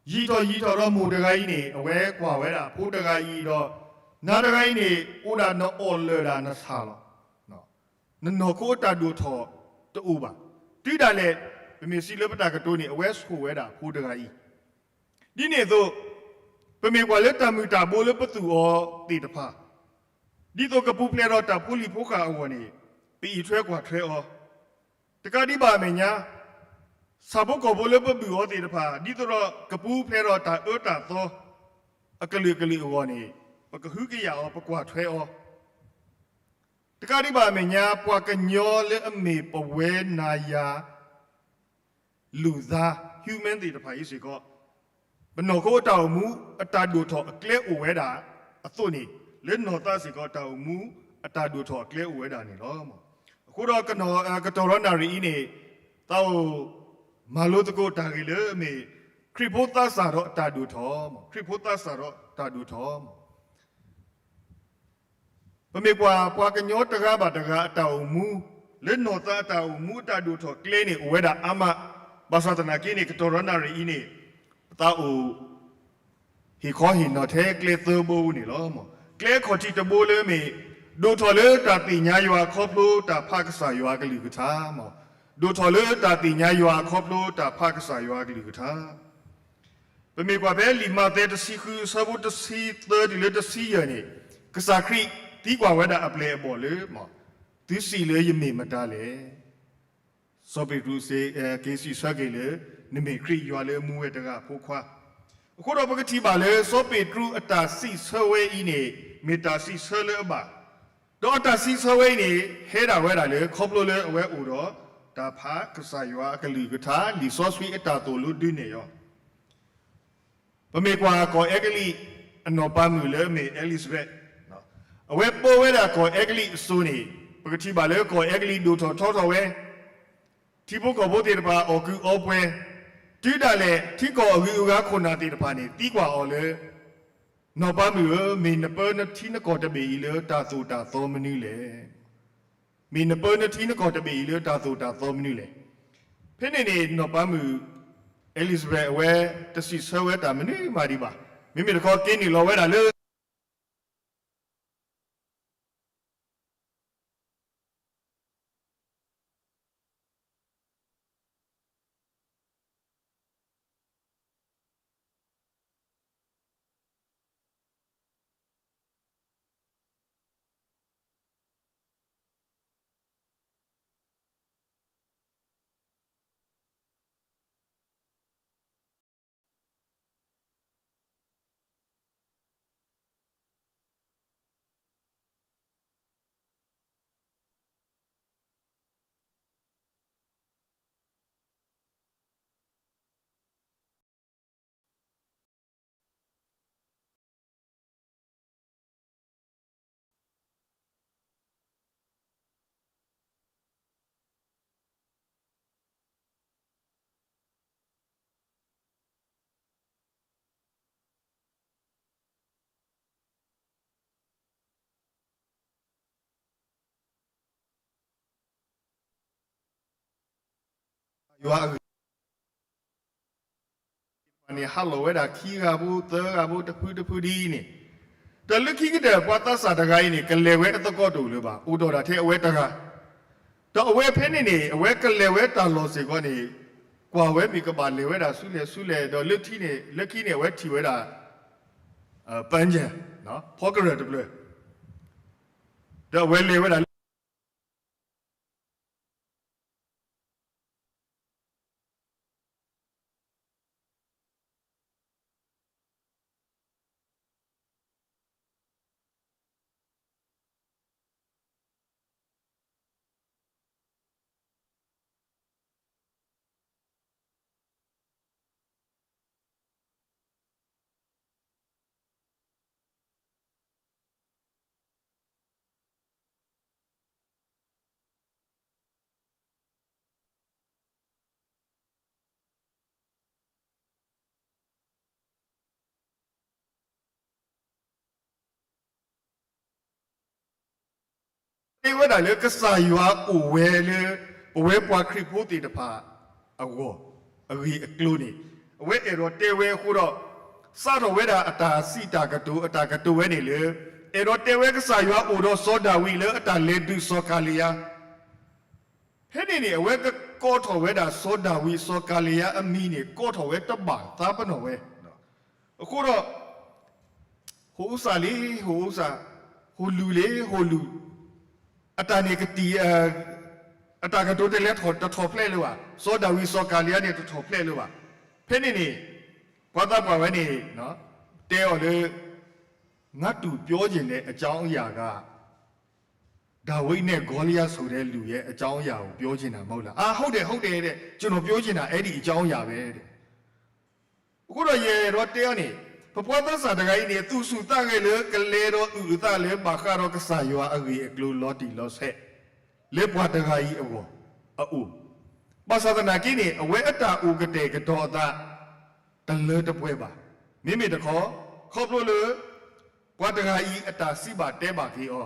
ယံာ်ထီၣ်ယံာ်ထီၣ်ဒီးမိၢ်တဂၤအံၤန့ၣ် အဝဲကွၢ်ဝဲဒၣ်ဖိတဂၤအံၤဒီး နၤတဂၤအံၤန့ၣ် အိၣ်ဒၣ်နအီၣ်လၢာ်ဒၣ်နဆၣ်လီၤ. နနီၢ်ခိအတၢ်ဒိၣ်ထီၣ်တအိၣ်ဘၣ်. တုၤဒၣ်လဲာ် ပမ့ၢ်စံးလၢပတၢ်ကတိၤန့ၣ် အဝဲဆိၣ်ဝဲဒၣ်ဖိတဂၤအံၤ. ဒ်န့ၣ်အသိး ပမ့ၢ်ကွၢ်လၢတၢ်မုၢ်တၢ်ဘိလၢပသူၣ်အီၤသ့ၣ်တဖၣ်, ဒ်သိးကပူၤဖျဲးဒီးတၢ်ဖိလံၤဖိဃာ်အဂီၢ်န့ၣ် ပအံးထွဲကွၢ်ထွဲအီၤ, တကးဒံးဘၣ်အမဲာ်ညါ ဆၣ်ဖိကီၢ်ဖိလၢပဘုၣ်အီၤသ့ၣ်တဖၣ် ဒ်သိးဒီးကပူၤဖျဲးဒီးတၢ်အၢတၢ်သီ အကလုာ်ကလုာ်အဂီၢ်န့ၣ် ပကဟုကယာ်အီၤ ပကွၢ်ထွဲအီၤ, တကးဒံးဘၣ်အမဲာ်ညါ ပှၤကညီလၢအမ့ၢ်ပဝဲနၤယၤ လူသား human သ့ၣ်တဖၣ်အံၤစ့ၢ်ကီး ပနီၢ်ခိအတၢ်အိၣ်မူအတၢ်ဒိၣ်ထီၣ်အကျဲအိၣ်ဝဲဒၣ်အသိးန့ၣ် လၢနီၢ်သးစ့ၢ်ကီး တၢ်အိၣ်မူအတၢ်ဒိၣ်ထီၣ်အကျဲအိၣ်ဝဲဒၣ်န့ၣ်လီၤ. အဃိဒီး ကတီၢ်ဒီးနၣ်ရံၣ်အံၤန့ၣ် သးအိၣ်မၤလိသကိးတၢ်ဂ့ၢ်လၢအမ့ၢ် ခရံာ်ဖိသးစၢ်ဒီးအတၢ်ဒိၣ်ထီၣ်, ခရံာ်ဖိသးစၢ်ဒီးတၢ်ဒိၣ်ထီၣ် ပမ့ၢ်ကွၢ်ပှၤကညီတဂၤဘၣ်တဂၤအတၢ်အိၣ်မူ, လၢနီၢ်သးအတၢ်အိၣ်မူအတၢ်ဒိၣ်ထီၣ်ကျဲန့ၣ် အိၣ်ဝဲဒၣ်အါမး, ဘၣ်ဆၣ်သနာ်က့န့ၣ် ကတီၢ်ဒီးနၣ်ရံၣ်အံၤန့ၣ် ပသးအိၣ် ဟ့ၣ်ခီဟ့ၣ်နီၤထဲကျဲသၢဘိန့ၣ်လီၤ. ကျဲခီၣ်ထံးတဘိလၢမ့ၢ် ဒိၣ်ထီၣ်လၢတၢ်သ့ၣ်ညါယွၤအခီဖျိတၢ်ဖးကစၢ်ယွၤအကလုၢ်ကထါ, ဒိၣ်ထီၣ်လၢတၢ်သ့ၣ်ညါယွၤအခီဖျိတၢ်ဖးကစၢ်ယွၤအကလုၢ်ကထါ ပမ့ၢ်ကွၢ်ဖဲလံာ်မးသဲတဆံဃုအဆၢဖိတဆံသၢတုၤလၢတဆံယဲၢ်န့ၣ်, ကစၢ်ခရံာ်သံကွၢ်ဝဲဒၣ်အပျဲၢ်အဘီၣ်လၢ သုစံးလၢယမ့ၢ်မတၤလဲၣ်. စီၤပ့းတရူးစ့ၢ်ကီးစံးဆၢက့ၤလၢ နမ့ၢ်ခရံာ်ယွၤလၢအမူဝဲတဂၤအဖိခွါ. အဃိဒီးပကထံၣ်ဘၣ်လၢ စီၤပ့းတရူးအတၢ်စံးဆၢဝဲအံၤန့ၣ် မ့ၢ်တၢ်စံးဆၢလၢအဘၣ်, ဒီးအတၢ်စံးဆၢဝဲအံၤန့ၣ် ဟဲဒၣ်ဝဲဒၣ်လၢ ခီဖျိလၢအဝဲအိၣ်ဒီး တၢ်ဖးကစၢ်ယွၤအကလုၢ်ကထါ လံာ်စီဆှံအတၢ်သိၣ်လိဒုးနဲၣ်အီၤ ပမ့ၢ်ကွၢ်ကီၢ်အဲကလံးအနီၢ်ပၤမုၣ်လၢအမ့ၢ်အဲလံၤစဘဲး, အဝဲပၢဝဲဒၣ်ကီၢ်အဲကလံးအစိၤန့ၣ် ပကထံၣ်ဘၣ်လၢကီၢ်အဲကလံးဒိၣ်ထီၣ်ထီထီၣ်ဝဲ, ထံဖိကီၢ်ဖိသ့ၣ်တဖၣ်အီၣ်ကုးအီပှဲၤ, တုၤဒၣ်လဲာ်ထံကီၢ်အဂုၤအဂၤခိၣ်နၢ်သ့ၣ်တဖၣ်န့ၣ် သံကွၢ်အီၤလၢ နီၢ်ပၤမုၣ်ဧၢ, မ့ၢ်နပၢနထံနကီၢ်တဘ့ၣ်အံၤလၢတၢ်သိၣ်တၢ်သီမနုၤလဲၣ်. မ့ၢ်နပၢနထံနကီၢ်တဘ့ၣ်အံၤလၢတၢ်သိၣ်တၢ်သီမနုၤလဲၣ်. ဖဲန့ၣ်န့ၣ် နီၢ်ပၤမုၣ် အဲလံၤစဘဲး အဝဲတစံးဆၢဝဲတၢ်မနုၤမးဒံးဘၣ်. မ့မ့ၢ်တခီက့ၤနုာ်လီၤဝဲဒၣ်လၢ ယွၤအဂ့ၢ်န့ၣ် ဟးလီၤဝဲဒၣ်ခံဂၤဖိသၢဂၤဖိတဖုတဖုဒ်အံၤန့ၣ်, ဒီးလၢခံကတၢၢ် ပှၤသးစၢ်တဂၤအံၤန့ၣ် ကလဲၤဝဲအသကိးတအိၣ်လၢၤဘၣ်, အိၣ်ဒီးဒၣ်ထဲအဝဲတဂၤ, ဒီးအဝဲဖဲန့ၣ်န့ၣ် အဝဲကလဲၤဝဲတၢ်လီၢ်စ့ၢ်ကီးန့ၣ် ကွၢ်ဝဲမ့ၢ်ကဘၣ်လဲၤဝဲဒၣ်ဆူလဲၣ်ဆူလဲၣ်, ဒီးလၢခံန့ၣ် လၢခံန့ၣ် အဝဲထံၣ်ဝဲဒၣ် ပၢကၠၢၣ် ဖီကရၢၢ်တဖျၢၣ်, ဒီးအဝဲလဲၤဝဲဒၣ်လၢ တဲဝဲဒၣ်လၢကစၢ်ယွၤအိၣ်ဝဲလၢ ပဝဲပှၤခရံာ်ဖိသ့ၣ်တဖၣ်အဂီၢ် အဂ့ၢ်အကျိၤန့ၣ် အဝဲအဲၣ်ဒိးတဲဝဲအဃိဒီး စးထီၣ်ဝဲဒၣ်အတၢ်စံးတၢ်ကတိၤ အတၢ်ကတိၤဝဲန့ၣ်လၢ အဲၣ်ဒိးတဲဝဲကစၢ်ယွၤအိၣ်ဒီးစီၤဒၤဝံးလၢအတၢ်လဲၤဒုးစီၤကၤလံယါ ဖဲန့ၣ်န့ၣ် အဝဲကကိးထီၣ်ဝဲဒၣ်စီၤဒၤဝံး စီၤကၤလံယါအမံၤန့ၣ် ကိးထီၣ်ဝဲတဘၣ်သးပနီၣ်ဝဲ, အဃိဒီး ဟိၣ်အူစၢ်လံ ဟိၣ်အူစၢ်, ဟိၣ်လူၢ်လံ ဟိၣ်လူၢ်, အတၢ်န့ၣ်ကတံၢ် အတၢ်ကတိၤတလဲၤထီၣ်တထီၣ်ဖျဲးလၢၤဘၣ်, စီၤဒၤဝံးစီၤကၤလံယါန့ၣ်တထီၣ်ဖျဲးလၢၤဘၣ်. ဖဲန့ၣ်န့ၣ် ပှၤသးပှၢ်ဝဲန့ၣ် တဲအီၤလၢ ငါ့တူပြောချင်တဲ့အကြောင်းအရာက ဒါဝိဒ်နဲ့ ဂေါလိယတ်ဆိုတဲ့လူရဲ့အကြောင်းအရာကို ပြောချင်တာမဟုတ်လား။ အာ ဟုတ်တယ် ဟုတ်တယ်တဲ့ ကျွန်တော်ပြောချင်တာ အဲ့ဒီအကြောင်းအရာပဲတဲ့ အဃိဒီးယအဲၣ်ဒိးတဲအီၤန့ၣ် ပပှၤသးစၢ်တဂၤအံၤန့ၣ် သူၣ်ဆူၣ်သးဂဲၤလၢကလဲၤဒီးအုၣ်အသးလၢဘၣ်ဃးဒီးကစၢ်ယွၤအဂ့ၢ်အကျိၤလီၤတံၢ်လီၤဆဲး လၢပှၤတဂၤအံၤအဂီၢ်အအိၣ်, ဘၣ်ဆၣ်သနာ်က့န့ၣ် အဝဲအတၢ်အိၣ်ကတဲာ်ကတီၤအသး တလၢတပှဲၤဘၣ်. မ့မ့ၢ်တခီ, ခီဖျိလၢ ပှၤတဂၤအံၤအတၢ်စံးဘၣ်တဲဘၣ်က့ၤအီၤ,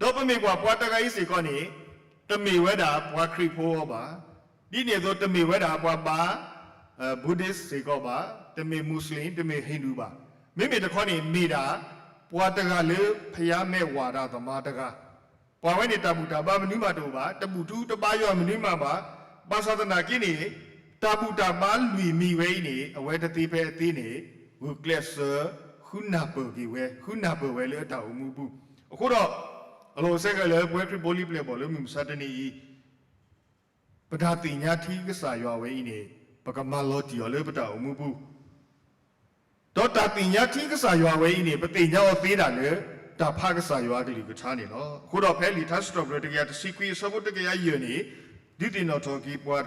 ဒီးပမ့ၢ်ကွၢ်ပှၤတဂၤအံၤစ့ၢ်ကီးန့ၣ်, တမ့ၢ်ဝဲဒၣ်ပှၤခရံာ်ဖိအီၤဘၣ်. ဒ်န့ၣ်အသိး တမ့ၢ်ဝဲဒၣ်ပှၤဘါ Buddhist စ့ၢ်ကီးဘၣ်, တမ့ၢ် Muslim, တမ့ၢ် Hindu ဘၣ်. မ့မ့ၢ်တခီန့ၣ် မ့ၢ်ဒၣ် ပှၤတဂၤလၢဖယါမဲာ်ဝးဒၣ်သမါတဂၤ ပှၤဝဲန့ၣ်တၢ်ဘူၣ်တၢ်ဘါမနုၤမးတအိၣ်ဘၣ်, တဘူၣ်ထူတဘါယွၤမနုၤမးဘၣ်. ဘၣ်ဆၣ်သနာ်က့န့ၣ်, တၢ်ဘူၣ်တၢ်ဘါလွံၢ်မံၤဝဲအံၤန့ၣ် အဝဲတသ့ဖဲအသ့န့ၣ်, ဂုာ်ကျဲးစၢး ဃုနၢ်ပၢၢ်က့ၤဝဲ, ဃုနၢ်ပၢၢ်ဝဲလၢအတၢ်အိၣ်မူအပူၤ. အဃိဒီး, အလီၢ်အိၣ်ဆၢဂ့ၤလၢပဝဲခရံာ်ဖိလံပျဲၢ်ဘီၣ်လၢမုၢ်မဆါတနံၤအံၤ ပတၢ်သ့ၣ်ညါထံကစၢ်ယွၤဝဲအံၤန့ၣ်, ပကမၤလီၤတံၢ်အီၤလၢပတၢ်အိၣ်မူပူၤ, ဒီးတၢ်သ့ၣ်ညါထံကစၢ်ယွၤဝဲအံၤန့ၣ် ပသ့ၣ်ညါအီၤသ့ဒၣ်လၢ တၢ်ဖးကစၢ်ယွၤအကလုၢ်ကထါန့ၣ်လီၤ. အဃိဒီးဖဲလံာ်ထါစံးထီၣ်ပတြၢၤတကယၤတဆံခွံအဆၢဖိတကယၤယဲၢ်န့ၣ်, ဒုးသ့ၣ်နီၣ်ထီၣ်က့ၤပှၤ ကလုၢ်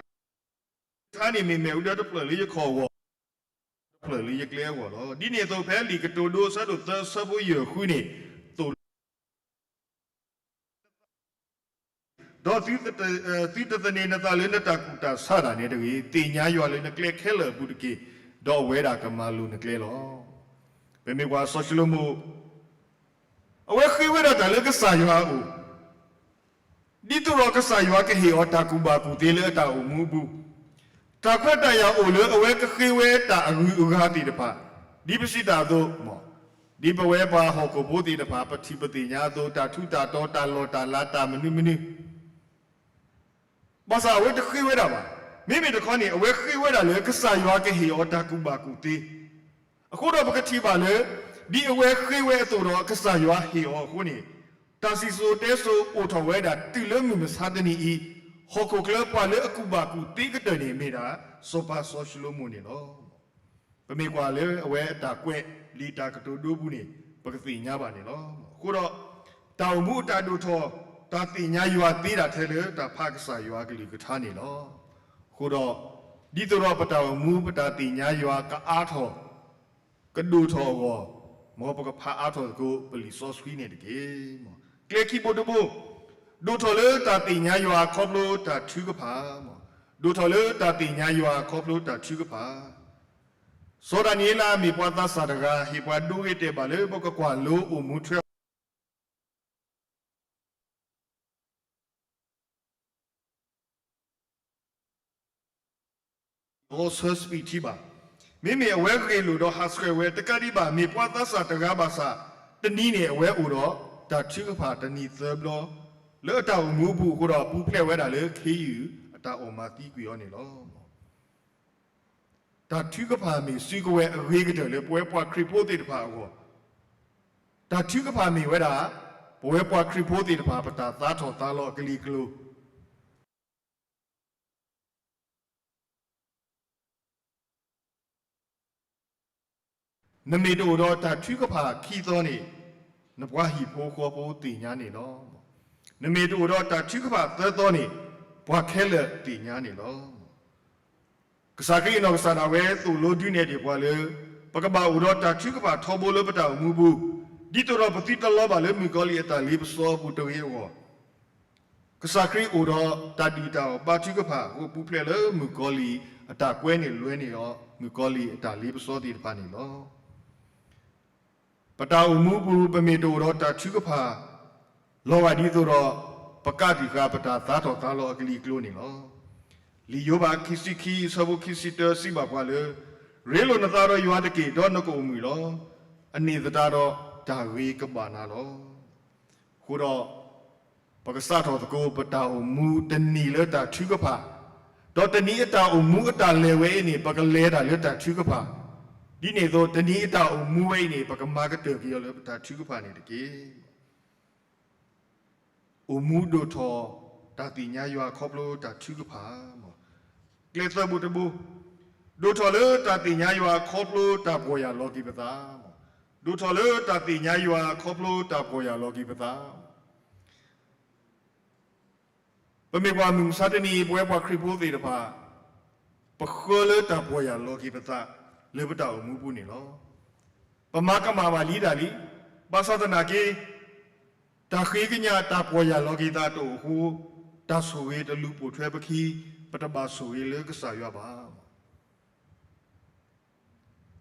ကထါန့ၣ်မ့ၢ်မ့ၣ်အူဒၢတဖျၢၣ်လၢယခီၣ်အဂီၢ်, တဖျၢၣ်လၢယကျဲအဂီၢ်လီၤ. ဒ်န့ၣ်အသိးဖဲလံာ်ကတိၤဒိအဆၢဒိၣ်သၢအဆၢဖိယဲၢ်ဃုန့ၣ်, သိၣ် ဒီးသုတသန့ၤနသးလၢနတၢ်ကူၣ်တၢ်ဆးဒၣ်နဲတဂ့ၤ, သ့ၣ်ညါယွၤလၢနကျဲခဲလၢာ်အပူၤတက့ၢ်, ဒီးအဝဲဒၣ်ကမၤလိၤနကျဲလီၤ. ပမ့ၢ်ကွၢ်စီၤၡလိၤမိၣ် အဝဲဃ့ဝဲဒၣ်တၢ်လၢကစၢ်ယွၤအအိၣ်, ဒ်သိးဒီးကစၢ်ယွၤကဟ့ၣ်အီၤတၢ်ကူၣ်ဘၣ်ကူၣ်သ့လၢအတၢ်အိၣ်မူအပူၤ, တၢ်ခွဲးတၢ်ယာ်အိၣ်လၢအဝဲကဃ့ဝဲတၢ်အဂုၤအဂၤသ့ၣ်တဖၣ်, ဒ်ပစံးတၢ်အသိး, ဒ်ပဝဲပှၤဟီၣ်ခိၣ်ဖိသ့ၣ်တဖၣ် ပထံၣ်ပသ့ၣ်ညါအသိး တၢ်ထူးတၢ်တီၤ တၢ်လီၢ်တၢ်လၤ တၢ်မနုၤမနုၤ ဘၣ်ဆၣ်အဝဲတဃ့ဝဲဒၣ်ဘၣ်. မ့မ့ၢ်တခီန့ၣ် အဝဲဃ့ဝဲဒၣ်လၢကစၢ်ယွၤကဟ့ၣ်အီၤတၢ်ကူၣ်ဘၣ်ကူၣ်သ့. အဃိဒီးပကထံၣ်ဘၣ်လၢ ဒ်အဝဲဃ့ဝဲအသိးဒီးကစၢ်ယွၤဟ့ၣ်အီၤအဃိန့ၣ်, တၢ်စံၣ်စိၤတဲစိၤအိၣ်ထီၣ်ဝဲဒၣ်တုၤလၢမုၢ်မဆါတနံၤအံၤ, ဟီၣ်ခိၣ်ချၢပှၤလၢအကူၣ်ဘၣ်ကူၣ်သ့ကတၢၢ်န့ၣ်မ့ၢ်ဒၣ် စီၤပၤစီၤၡလိၤမိၣ်န့ၣ်လီၤ. ပမ့ၢ်ကွၢ်လၢအဝဲအတၢ်ကွဲးလံာ်တၢ်ကတိၤဒိပူၤန့ၣ် ပကသ့ၣ်ညါဘၣ်န့ၣ်လီၤ. အဃိဒီး တၢ်အိၣ်မူအတၢ်ဒိၣ်ထီၣ် တၢ်သ့ၣ်ညါယွၤသ့ဒၣ်ထဲလၢတၢ်ဖးကစၢ်ယွၤအကလုၢ်ကထါန့ၣ်လီၤ. အဃိဒီး ဒ်သိးဒီးပတၢ်အိၣ်မူပတၢ်သ့ၣ်ညါယွၤကအါထီၣ် ကဒိၣ်ထီၣ်အဂီၢ်, မ်ပကဖးအါထီၣ်သကိး ပလံာ်စီဆှံန့ၣ်တက့ၢ်. ကျဲခံဘိတဘိ, ဒိၣ်ထီၣ်လၢတၢ်သ့ၣ်ညါယွၤခီဖျိတၢ်ထုကဖၣ်, ဒိၣ်ထီၣ်လၢတၢ်သ့ၣ်ညါယွၤခီဖျိတၢ်ထုကဖၣ်. စီၤဒၤနံးယ့လးမ့ၢ်ပှၤသးစၢ်တဂၤ ဟ့ၣ်ပှၤဒိဂ့ၤတဲာ်ဘၣ်လၢပကကွၢ်လိအိၣ်မူထွဲ ဂီၤဆၢစပံးထံဘၣ်. မ့မ့ၢ်အဝဲဂ့ၢ်လိာ်ဒီးဟးဆှဲးဝဲ တကးဒံးဘၣ် မ့ၢ်ပှၤသးစၢ်တဂၤဘၣ်ဆၣ်, တနံၤန့ၣ် အဝဲအိၣ်ဒီးတၢ်ထုကဖၣ်တနံၤသၢဘျီ လၢအတၢ်အိၣ်မူအပူၤအဃိဒီး ပူၤဖျဲးဝဲဒၣ်လၢခ့ယုၢ်အတၢ်အီၣ်မၤသံကွံာ်အီၤန့ၣ်လီၤ. တၢ်ထုကဖၣ်မ့ၢ်စုကဝဲၤအဂ့ၤကတၢၢ်လၢပဝဲပှၤခရံာ်ဖိသ့ၣ်တဖၣ်အဂီၢ်, တၢ်ထုကဖၣ်မ့ၢ်ဝဲဒၣ် ပဝဲပှၤခရံာ်ဖိသ့ၣ်တဖၣ် ပတၢ်သးထီၣ်သးလီၤအကလံၤအကျိၤ နမ့ၢ်တအိၣ်ဒီးတၢ်ထုကဖၣ်ခံသီန့ၣ်, နပှၤဟံၣ်ဖိဃီဖိသ့ၣ်ညါန့ၣ်လီၤ. နမ့ၢ်တအိၣ်ဒီးတၢ်ထုကဖၣ်သၢသီန့ၣ်, ပှၤခဲလၢာ်သ့ၣ်ညါန့ၣ်လီၤ. ကစၢ်ခရံာ်အနီၢ်ကစၢ်ဒၣ်ဝဲသိၣ်လိဒုးနဲၣ်ဒံးပှၤလၢ ပကဘၣ်အိၣ်ဒီးတၢ်ထုကဖၣ်ထီဘိလၢပတၢ်အိၣ်မူပူၤ, ဒ်သိးဒီးပသုတလီၤဘၣ်လၢမုၣ်ကီၤလံၢ်အတၢ်လ့ပစီအပူၤတဂ့ၤအဂီၢ် ကစၢ်ခရံာ်အိၣ်ဒီးတၢ်ဒုၣ်တၢ်အီၣ်ဘါထုကဖၣ်အဃိ ပူၤဖျဲးလၢမုၣ်ကီၤလံၢ်အတၢ်ကွဲန့ၣ်လွဲန့ၢ်အီၤ မုၣ်ကီၤလံၢ်အတၢ်လ့ပစီသ့ၣ်တဖၣ်န့ၣ်လီၤ. ပတၢ်အိၣ်မူပူၤ ပမ့ၢ်တအိၣ်ဒီးတၢ်ထုကဖၣ် လီၤဂာ်ဒ်သိးဒီး ပကးတံာ်ဃာ်ပတၢ်သးထီၣ်သးလီၤအကလံၤအကျိၤန့ၣ်လီၤ. လံာ်ယိၤဘးခံဆံခံ အဆၢဖိခံဆံတၢ စံးဘၣ်ပှၤလၢ ရ့လိာ်နသးဒီးယွၤတက့ၢ် ဒီးနကအိၣ်မုာ်လီၤ. အန့ၣ်သတးဒီးတၢ်ဂ့ၤကဘၣ်နၤလီၤ. အဃိဒီး ပကစးထီၣ်သကိး ပတၢ်အိၣ်မူတနံၤလၢတၢ်ထုကဖၣ်, ဒီးတနံၤအတၢ်အိၣ်မူအတၢ်လဲၤဝဲအံၤန့ၣ် ပကလဲၤတၢ်လၢတၢ်ထုကဖၣ်, ဒ်န့ၣ်အသိး တနံၤအတၢ်အိၣ်မူဝဲအံၤန့ၣ် ပကမၤကတၢၢ်က့ၤအီၤလၢပတၢ်ထုကဖၣ်န့ၣ်တက့ၢ်. အိၣ်မူဒိၣ်ထီၣ် တၢ်သ့ၣ်ညါယွၤခီဖျိတၢ်ထုကဖၣ်, ကျဲသၢဘိတဘိ, ဒိၣ်ထီၣ်လၢတၢ်သ့ၣ်ညါယွၤခီဖျိတၢ်ပီၢ်ယၢ်လီၤက့ၤပသး, ဒိၣ်ထီၣ်လၢတၢ်သ့ၣ်ညါယွၤခီဖျိတၢ်ပီၢ်ယၢ်လီၤက့ၤပသး. ပမ့ၢ်ကွၢ်မုၢ်မဆါတနံၤအံၤ ပဝဲပှၤခရံာ်ဖိသ့ၣ်တဖၣ် ပဃၢလၢတၢ်ပီၢ်ယၢ်လီၤက့ၤပသး လၢပတၢ်အိၣ်မူပူၤန့ၣ်လီၤ. ပမၤကမၣ်ဘၣ်လံဒၣ်လံ, ဘၣ်ဆၣ်သနာ်က့ တၢ်ဃ့ကညးတၢ်ပီၢ်ယၢ်လီၤက့ၤသးတအိၣ်အဃိ, တၢ်ဆိၣ်ဂ့ၤတလူၤပိာ်ထွဲပခံ, ပတဘၣ်ဆိၣ်ဂ့ၤလၢကစၢ်ယွၤဘၣ်.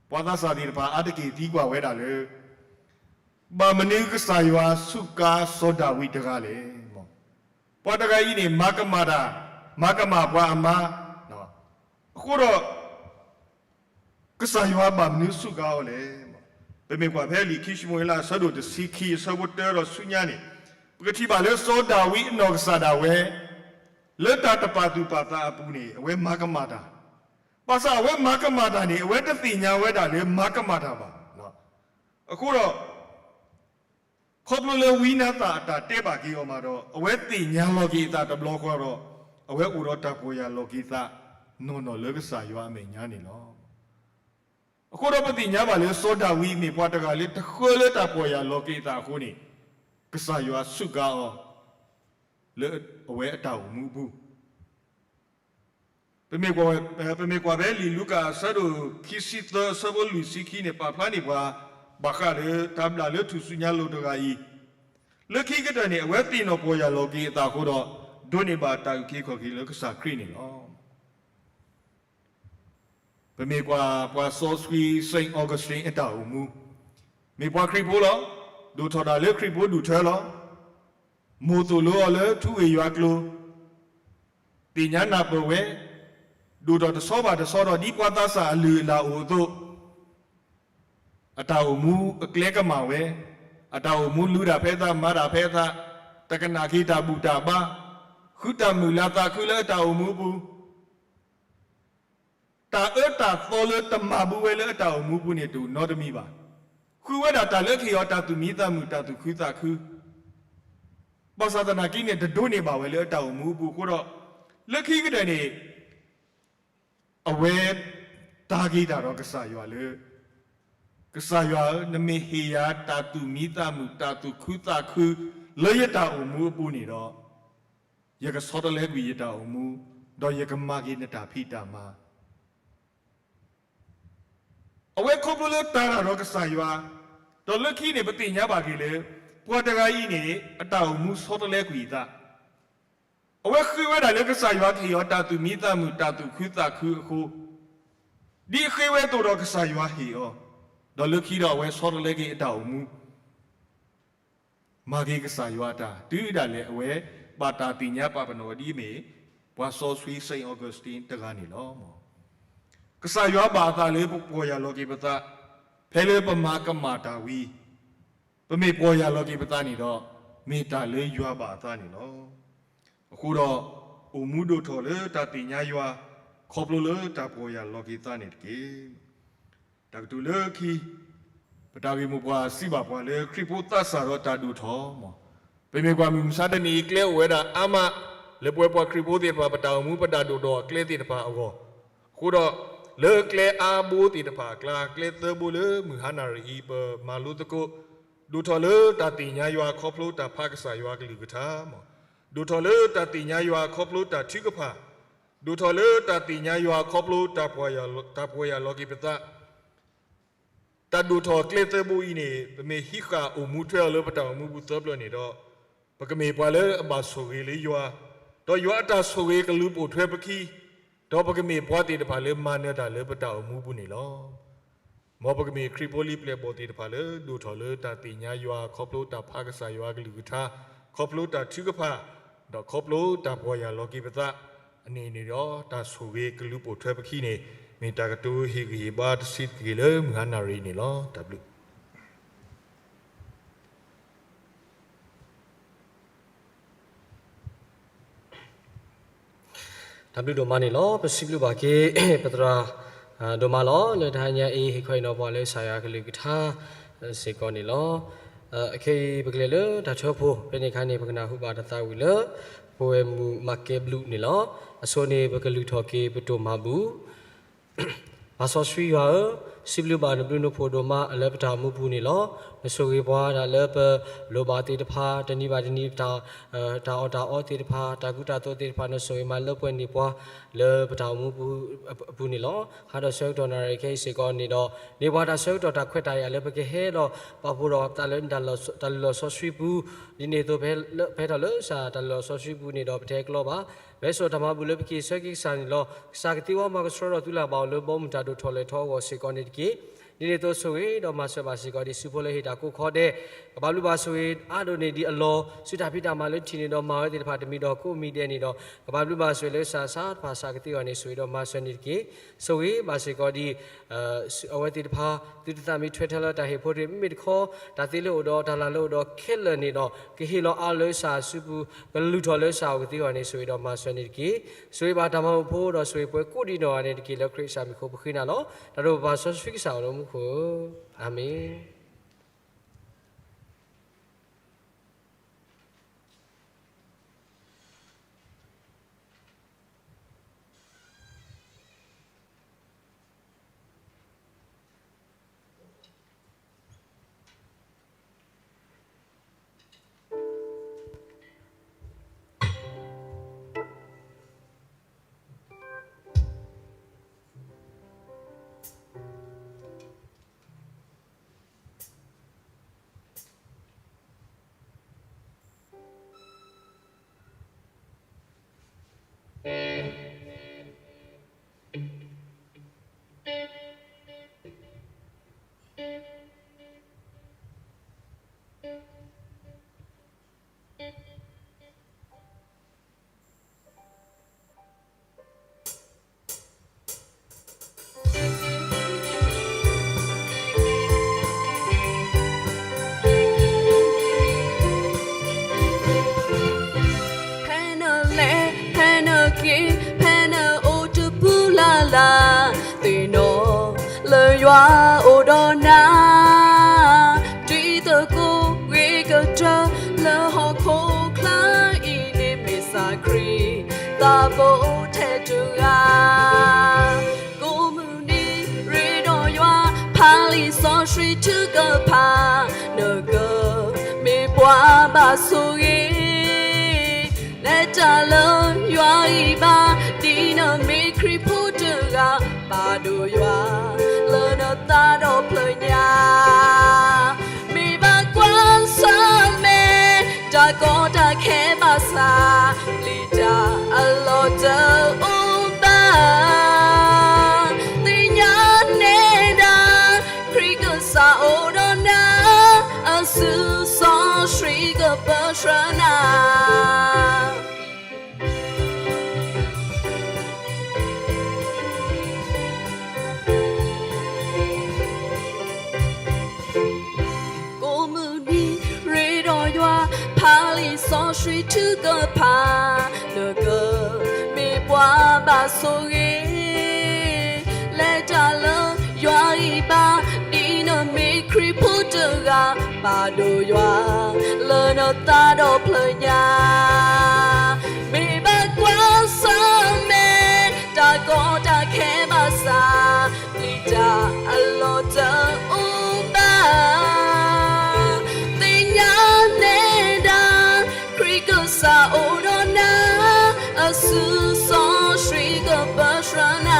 ပှၤသးစၢ်သ့ၣ်တဖၣ်အါတက့ၢ်သံကွၢ်ဝဲဒၣ်လၢ ဘၣ်မနုၤကစၢ်ယွၤစူးကါစီၤဒၤဝံးတဂၤလဲၣ်. ပှၤတဂၤအံၤန့ၣ် မၤကမၣ်တၢ်, မၤကမၣ်ပှၤအမါ, အဃိဒီး ကစၢ်ယွၤဘၣ်မနုၤစူးကါအီၤလဲၣ်. ပမ့ၢ်ကွၢ်ဖဲလံာ်ခံၡမူၤအ့လး အဆၢဒိၣ်တဆံခံ အဆၢဖိတၢဒီးဆူညါန့ၣ်, ပကထံၣ်ဘၣ်လၢစီၤဒၤဝံးအနီၢ်ကစၢ်ဒၣ်ဝဲ လၢတၢ်တပာ်သူၣ်ပာ်သးအပူၤန့ၣ် အဝဲမၤကမၣ်တၢ်, ဘၣ်ဆၣ်အဝဲမၤကမၣ်တၢ်န့ၣ် အဝဲတသ့ၣ်ညါဝဲဒၣ်လၢမၤကမၣ်တၢ်ဘၣ်. အဃိဒီး ခီဖျိလၢဝံနၤသၣ်အတၢ်တဲဘၣ်က့ၤအီၤမးဒီး အဝဲသ့ၣ်ညါလီၤက့ၤအသးတဘျီဃီဒီး အဝဲအိၣ်ဒီးတၢ်ပီၢ်ယၢ်လီၤက့ၤသး နီၢ်နီၢ်လၢကစၢ်ယွၤအမဲာ်ညါန့ၣ်လီၤ. အဃိဒီးပသ့ၣ်ညါဘၣ်လၢစီၤဒၤဝံးမ့ၢ်ပှၤတဂၤလၢတဃၢလၢတၢ်ပီၢ်ယၢ်လီၤက့ၤအသးအဃိန့ၣ်, ကစၢ်ယွၤစူးကါအီၤ လၢအဝဲအတၢ်အိၣ်မူအပူၤ ပမ့ၢ်ကွၢ်ဖဲလံာ်လူၤကၣ် အဆၢဒိၣ်ခံဆံသၢ အဆၢဖိလွံၢ်ဆံခံန့ၣ် ပာ်ဖျါန့ၢ်ပှၤ ဘၣ်ဃးလၢတၢ်ဘျၣ်လၢထူၣ်စုညါလိၤတဂၤအံၤ, လၢခံကတၢၢ်န့ၣ် အဝဲသ့ၣ်နီၣ်ပီၢ်ယၢ်လီၤက့ၤအသးအဃိဒီး ဒိးန့ၢ်ဘၣ်တၢ်အုၣ်က့ၤခီၣ်က့ၤလၢကစၢ်ခရံာ်န့ၣ်လီၤ. ပမ့ၢ်ကွၢ်ပှၤစီဆှံ Saint Augustine အတၢ်အိၣ်မူ, မ့ၢ်ပှၤခရံာ်ဖိလီၤ. ဒိၣ်ထီၣ်တၢ်လၢခရံာ်ဖိဒူၣ်ထၢလီၤ. မိၢ်သိၣ်လိအီၤလၢထူဝ့ၢ်ယွၤကျိၤ, သ့ၣ်ညါနၢ်ပၢၢ်ဝဲ, ဒိၣ်ထီၣ်တဆီဘၣ်တဆီဒီး ဒ်ပှၤသးစၢ်အလုၢ်အလၢ်အိၣ်အသိး, အတၢ်အိၣ်မူအကျဲကမၣ်ဝဲ, အတၢ်အိၣ်မူလုၢ်တၢ်ဖဲအသး မၤတၢ်ဖဲအသး, တကနၣ်က့ၤတၢ်ဘူၣ်တၢ်ဘါ, ဃုတၢ်မုာ်လၤသးခုလၢအတၢ်အိၣ်မူအပူၤ တၢ်အၢတၢ်သီလၢတမၤဘူးဝဲလၢအတၢ်အိၣ်မူအပူၤန့ၣ် တအိၣ်နီတမံၤဘၣ်. ဃုဝဲဒၣ်တၢ်လၢကဟ့ၣ်အီၤတၢ်သူၣ်မံသးမုာ် တၢ်သူၣ်ခုသးခု, ဘၣ်ဆၣ်သနာ်က့န့ၣ် တဒိးန့ၢ်ဘၣ်ဝဲလၢအတၢ်အိၣ်မူအပူၤအဃိဒီး, လၢခံကတၢၢ်န့ၣ် အဝဲတၢ်ဂ့ၢ်တၢ်ဒီးကစၢ်ယွၤလၢ ကစၢ်ယွၤဧၢ, နမ့ၢ်ဟ့ၣ်ယၤတၢ်သူၣ်မံသးမုာ် တၢ်သူၣ်ခုသးခု လၢယတၢ်အိၣ်မူအပူၤန့ၣ်ဒီး, ယကဆီတလဲကွံာ်ယတၢ်အိၣ်မူ, ဒီးယကမၤက့ၤနတၢ်ဖံးတၢ်မၤ အဝဲခီဖျိလၢတၢ်တၢ်ဒီးကစၢ်ယွၤ, ဒီးလၢခံန့ၣ် ပသ့ၣ်ညါဘၣ်က့ၤလၢ ပှၤတဂၤအံၤန့ၣ် အတၢ်အိၣ်မူဆီတလဲကွံာ်အသး, အဝဲဃ့ဝဲဒၣ်လၢကစၢ်ယွၤကဟ့ၣ်အီၤတၢ်သူၣ်မံသးမုာ် တၢ်သူၣ်ခုသးခုအဃိ, ဒ်အဃ့ဝဲအသိးဒီးကစၢ်ယွၤဟ့ၣ်အီၤ, ဒီးလၢခံဒီးအဝဲဆီတလဲက့ၤအတၢ်အိၣ်မူ မၤက့ၤကစၢ်ယွၤအတၢ် တုၤဒၣ်လဲာ်အဝဲ ဘၣ်တၢ်သ့ၣ်ညါပာ်ပနီၣ်ဝဲဒ်အမ့ၢ် ပှၤစီဆှံ Saint Augustine တဂၤန့ၣ်လီၤ. ကစၢ်ယွၤဘၣ်အသးလၢပပီၢ်ယၢ်လီၤက့ၤပသး, ဖဲလၢပမၤကမၣ်တၢ်ဝံၤ, ပမ့ၢ်ပီၢ်ယၢ်လီၤက့ၤပသးန့ၣ်ဒီး, မ့ၢ်တၢ်လၢယွၤဘၣ်အသးန့ၣ်လီၤ. အဃိဒီး, အိၣ်မူဒိၣ်ထီၣ်လၢတၢ်သ့ၣ်ညါယွၤ, ခီဖျိလၢတၢ်ပီၢ်ယၢ်လီၤက့ၤသးန့ၣ်တက့ၢ်. တၢ်ကတိၤလၢခံ, ပတၢ်ဂ့ၢ်မိၢ်ပှၢ်စံးဘၣ်ပှၤလၢခရံာ်ဖိသးစၢ်ဒီးတၢ်ဒိၣ်ထီၣ်, ပမ့ၢ်ကွၢ်မုၢ်မဆါတနံၤအံၤ ကျဲအိၣ်ဝဲဒၣ်အါမး, လၢပဝဲပှၤခရံာ်ဖိသ့ၣ်တဖၣ် ပတၢ်အိၣ်မူပတၢ်ဒိၣ်ထီၣ်အကျဲသ့ၣ်တဖၣ်အဂီၢ်, အဃိဒီး, လၢကျဲအါဘိသ့ၣ်တဖၣ်အကျါ ကျဲသၢဘိလၢမုၢ်ဟါနၣ်ရံၣ်အံၤ ပမၤလိသကိး, ဒိၣ်ထီၣ်လၢတၢ်သ့ၣ်ညါယွၤခီဖျိတၢ်ဖးကစၢ်ယွၤကလုၢ်ကထါ, ဒိၣ်ထီၣ်လၢတၢ်သ့ၣ်ညါယွၤခီဖျိတၢ်ထုကဖၣ်, ဒိၣ်ထီၣ်လၢတၢ်သ့ၣ်ညါယွၤခီဖျိတၢ်ပီၢ်ယၢ်လီၤက့ၤပသး, တၢ်ဒိၣ်ထီၣ်ကျဲသၢဘိအံၤန့ၣ် ပမ့ၢ်ဟံးဃာ်အိၣ်မူထွဲအီၤလၢပတၢ်အိၣ်မူပူၤသၢပျၢၤန့ၣ်ဒီး, ပကမ့ၢ်ပှၤလၢအဘၣ်ဆိၣ်ဂ့ၤလၢယွၤ, ဒီးယွၤအတၢ်ဆိၣ်ဂ့ၤကလူၤပိာ်ထွဲပခံ, ဒီးပကမ့ၢ်ပှၤသ့ၣ်တဖၣ်လၢမၤနၢၤတၢ်လၢပတၢ်အိၣ်မူပူၤန့ၣ်လီၤ. မ်ပကမ့ၢ်ခရံာ်ဖိလံၤပျဲၢ်ဘီၣ်သ့ၣ်တဖၣ်လၢ ဒိၣ်ထီၣ်လၢတၢ်သ့ၣ်ညါယွၤခီဖျိတၢ်ဖးကစၢ်ယွၤကလုၢ်ကထါ, ခီဖျိတၢ်ထုကဖၣ်, ဒီးခီဖျိတၢ်ပီၢ်ယၢ်လီၤက့ၤပသး, အန့ၣ်န့ၣ်ဒီးတၢ်ဆိၣ်ဂ့ၤကလူၤပိာ်ထွဲပခံန့ၣ်, မ့ၢ်တၢ်ကတိၤဟ့ၣ်ဂံၢ်ဟ့ၣ်ဘါတဆံးတက့ၢ်လၢမုၢ်ဟါနၣ်ရံၣ်န့ၣ်လီၤ. တၢ်ဘျုး တၢ်ဘျုးဒိၣ်မးန့ၣ်လီၤ. ပစံးဘျုးဘၣ်က့ၤ ပသရၣ်ဒိၣ်မးလီၤ. လၢတဟါညါအံၤ ဟ့ၣ်ခီဟ့ၣ်နီၤပှၤလၢကစၢ်ယွၤကလုၢ်ကထါစ့ၢ်ကီးန့ၣ်လီၤ. အခဲအံၤ ပကလဲၤလၢတၢ်ထၢဖှိၣ် ဖဲန့ၣ်အခါန့ၣ် ပကနၢ်ဟူဘၣ်တၢ်သးဝံၣ်လၢ ပဝဲမုၢ်မၤကဲဘျုးန့ၣ်လီၤ. အဆိန့ၣ် ပကလုၢ်ထီၣ်က့ၤပတိၢ်မၤဘူၣ် ပၢ်စီဆှံယွၤဧၢ, စံးဘျုးဘၣ်နဘျုးနဖှိၣ်ဒိၣ်မးလၢပတၢ်အိၣ်မူပူၤန့ၣ်လီၤ. နဆိၣ်ဂ့ၤပှၤဒၣ်လၢပလိၣ်ဘၣ်သ့ၣ်တဖၣ် တနံၤဘၣ်တနံၤ တၢ်အီၣ်တၢ်အီသ့ၣ်တဖၣ် တၢ်ကူတၢ်သိးသ့ၣ်တဖၣ် နဆိၣ်ဂ့ၤမၤလၢပှဲၤန့ၢ်ပှၤ လၢပတၢ်အိၣ်မူပူၤန့ၣ်လီၤ. ဟါဒီးဆၢကတီၢ်နၣ်ရံၣ်ခဲအံၤစ့ၢ်ကီးန့ၣ်ဒီး န့ၢ်ပှၤတၢ်ဆၢကတီၢ်တၢ်ခွဲးတၢ်ယာ်လၢပကဟဲဒီး ပာ်ဖှိၣ်ဒီး တၢ်လုၢ်လီၢ်စီဆှံပူၤ ဒ်န့ၣ်အသိး ဖဲထီၣ်လၢတၢ်လုၢ်လီၢ်စီဆှံပူၤန့ၣ်ဒီး ပတဟဲကျီဘၣ်. ပဟဲစိာ်တၢ်မၤဘူၣ်လၢပက့ၤဆၢက့ၤကစၢ်န့ၣ်လီၤ. ကစၢ်ကသ့ဝဲမၤကဆှီထီၣ်သုလၢ်ဘၣ်အီၤလၢဘီမုၢ်တၢ်ဒိၣ်ထီၣ်လဲၤထီၣ်အဂီၢ်စ့ၢ်ကီးန့ၣ်တက့ၢ်. ဒ်န့ၣ်အသိးဆိၣ်ဂ့ၤဒီးမၤစၢၤဘၣ်စ့ၢ်ကီးဒ်ဆူဖိလၢဟ့ၣ်တၢ်ကိးခီဒဲး, ကဘၣ်ဘျုးဘၣ်ဆိၣ်ဂ့ၤအါဒိၣ်န့ၢ်ဒံးအလီၢ်, ဆူတၢ်ဖံးတၢ်မၤလၢထံၣ်န့ၢ်ဒီးမၤဝဲသ့ၣ်တဖၣ်တမံၤဒီးကိးမံၤဒဲးန့ၣ်ဒီး ကဘၣ်ဘျုးဘၣ်ဆိၣ်ဂ့ၤလၢစၢ်ဆါတဖၣ်စၢ်ကသ့အဂီၢ်န့ၣ် ဆိၣ်ဂ့ၤဒီးမၤစၢၤန့ၣ်တက့ၢ်. ဆိၣ်ဂ့ၤဘၣ်စ့ၢ်ကီးဒ် အဝဲသ့ၣ်တဖၣ် သုတသးမံထွဲထဲလၢတၢ်ဟ့ၣ်ဖိတဂ့ၤ, မ့မ့ၢ်တခီ တၢ်သ့လၢအိၣ်ဒီးတၢ်လၢ်လၢအိၣ်ဒီးခဲလၢာ်န့ၣ်ဒီး ကဟ့ၣ်လီၤအါလၢစၢ်အစုပူၤ, ကလုၢ်ထီၣ်လၢစၢ်အအိၣ်ကသ့အဂီၢ်န့ၣ် ဆိၣ်ဂ့ၤဒီးမၤစၢၤန့ၣ်တက့ၢ်. ဆိၣ်ဂ့ၤဘၣ်တၢ်မၤမုာ်ဖိဒီးဆိၣ်ဂ့ၤပှၤကိးဒံးနီၢ်ဂၤန့ၣ်တက့ၢ်. လၢခရံာ်ကစၢ်မံၤအဃိပဃ့နၤလီၤ. တၢ်ဒိၣ်ပပၢ်စီဆှံကစၢ်အိၣ်လၢမူခိၣ်ဧၢ, အၤမ့ၣ်. Panel လဲ panel က့ panel အိၣ်တပူၤလၢ်လၢ်, သ့ၣ်နီၣ်လၢယွၤအိၣ်ဒီးနၤ, တံၤသကိးဂ့ၤကတၢၢ်လၢဟီၣ်ခိၣ်ချၢအံၤန့ၣ် မ့ၢ်ကစၢ်ခရံာ် သးဘိထဲတဂၤ ကိးမုၢ်နံၤရ့ဒီးယွၤ ဖးလံာ်စီဆှံထုကဖၣ်, နကမ့ၢ်ပှၤဘၣ်ဆိၣ်ဂ့ၤ လဲၤတၢ်လၢယွၤဂံၢ်ဘါ, ဒ်နမ့ၢ်ခရံာ်ဖိတဂၤ, ပာ်ဒိၣ်ယွၤလၢနသးဒီဖျၢၣ်ညါ မ့ၢ်ဘၣ်ကွၢ်ဆၢၣ်မဲာ် တၢ်ကီတၢ်ခဲဘၣ်ဆၣ်, ပျံၤတၢ်အလီၢ်တအိၣ်ဘၣ်. သ့ၣ်ညါနဲဒၣ် ခရံာ်ကစၢ်အိၣ်ဒီးနၤ, အစုစီဆှံကပၢဆှၢနၤ ကိးမုၢ်နံၤရ့ဒီးယွၤ ဖးလံာ်စီဆှံထုကဖၣ်, နကမ့ၢ်ပှၤဘၣ်ဆိၣ်ဂ့ၤ လဲၤတၢ်လၢယွၤဂံၢ်ဘါ, ဒ်နမ့ၢ်ခရံာ်ဖိတဂၤ, ပာ်ဒိၣ်ယွၤလၢနသးဒီဖျၢၣ်ညါ မ့ၢ်ဘၣ်ကွၢ်ဆၢၣ်မဲာ် တၢ်ကီတၢ်ခဲဘၣ်ဆၣ်, ပျံၤတၢ်အလီၢ်တအိၣ်ဘၣ်. သ့ၣ်ညါနဲဒၣ် ခရံာ်ကစၢ်အိၣ်ဒီးနၤ, အစုစီဆှံကပၢဆှၢနၤ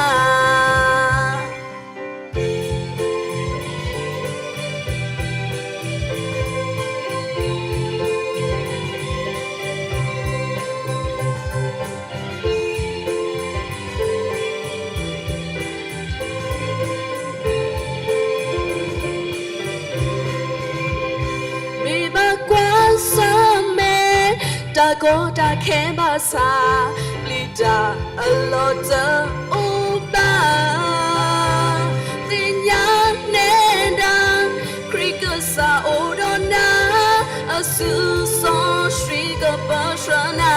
မ့ၢ်ဘၣ်ကွၢ်ဆၢၣ်မဲာ် တၢ်ကီတၢ်ခဲဘၣ်ဆၣ်, ပျံၤတၢ်အလီၢ်တအိၣ်ဘၣ်. သ့ၣ်ညါနဲဒၣ် ခရံာ်ကစၢ်အိၣ်ဒီးနၤ, အစုစီဆှံကပၢဆှၢနၤ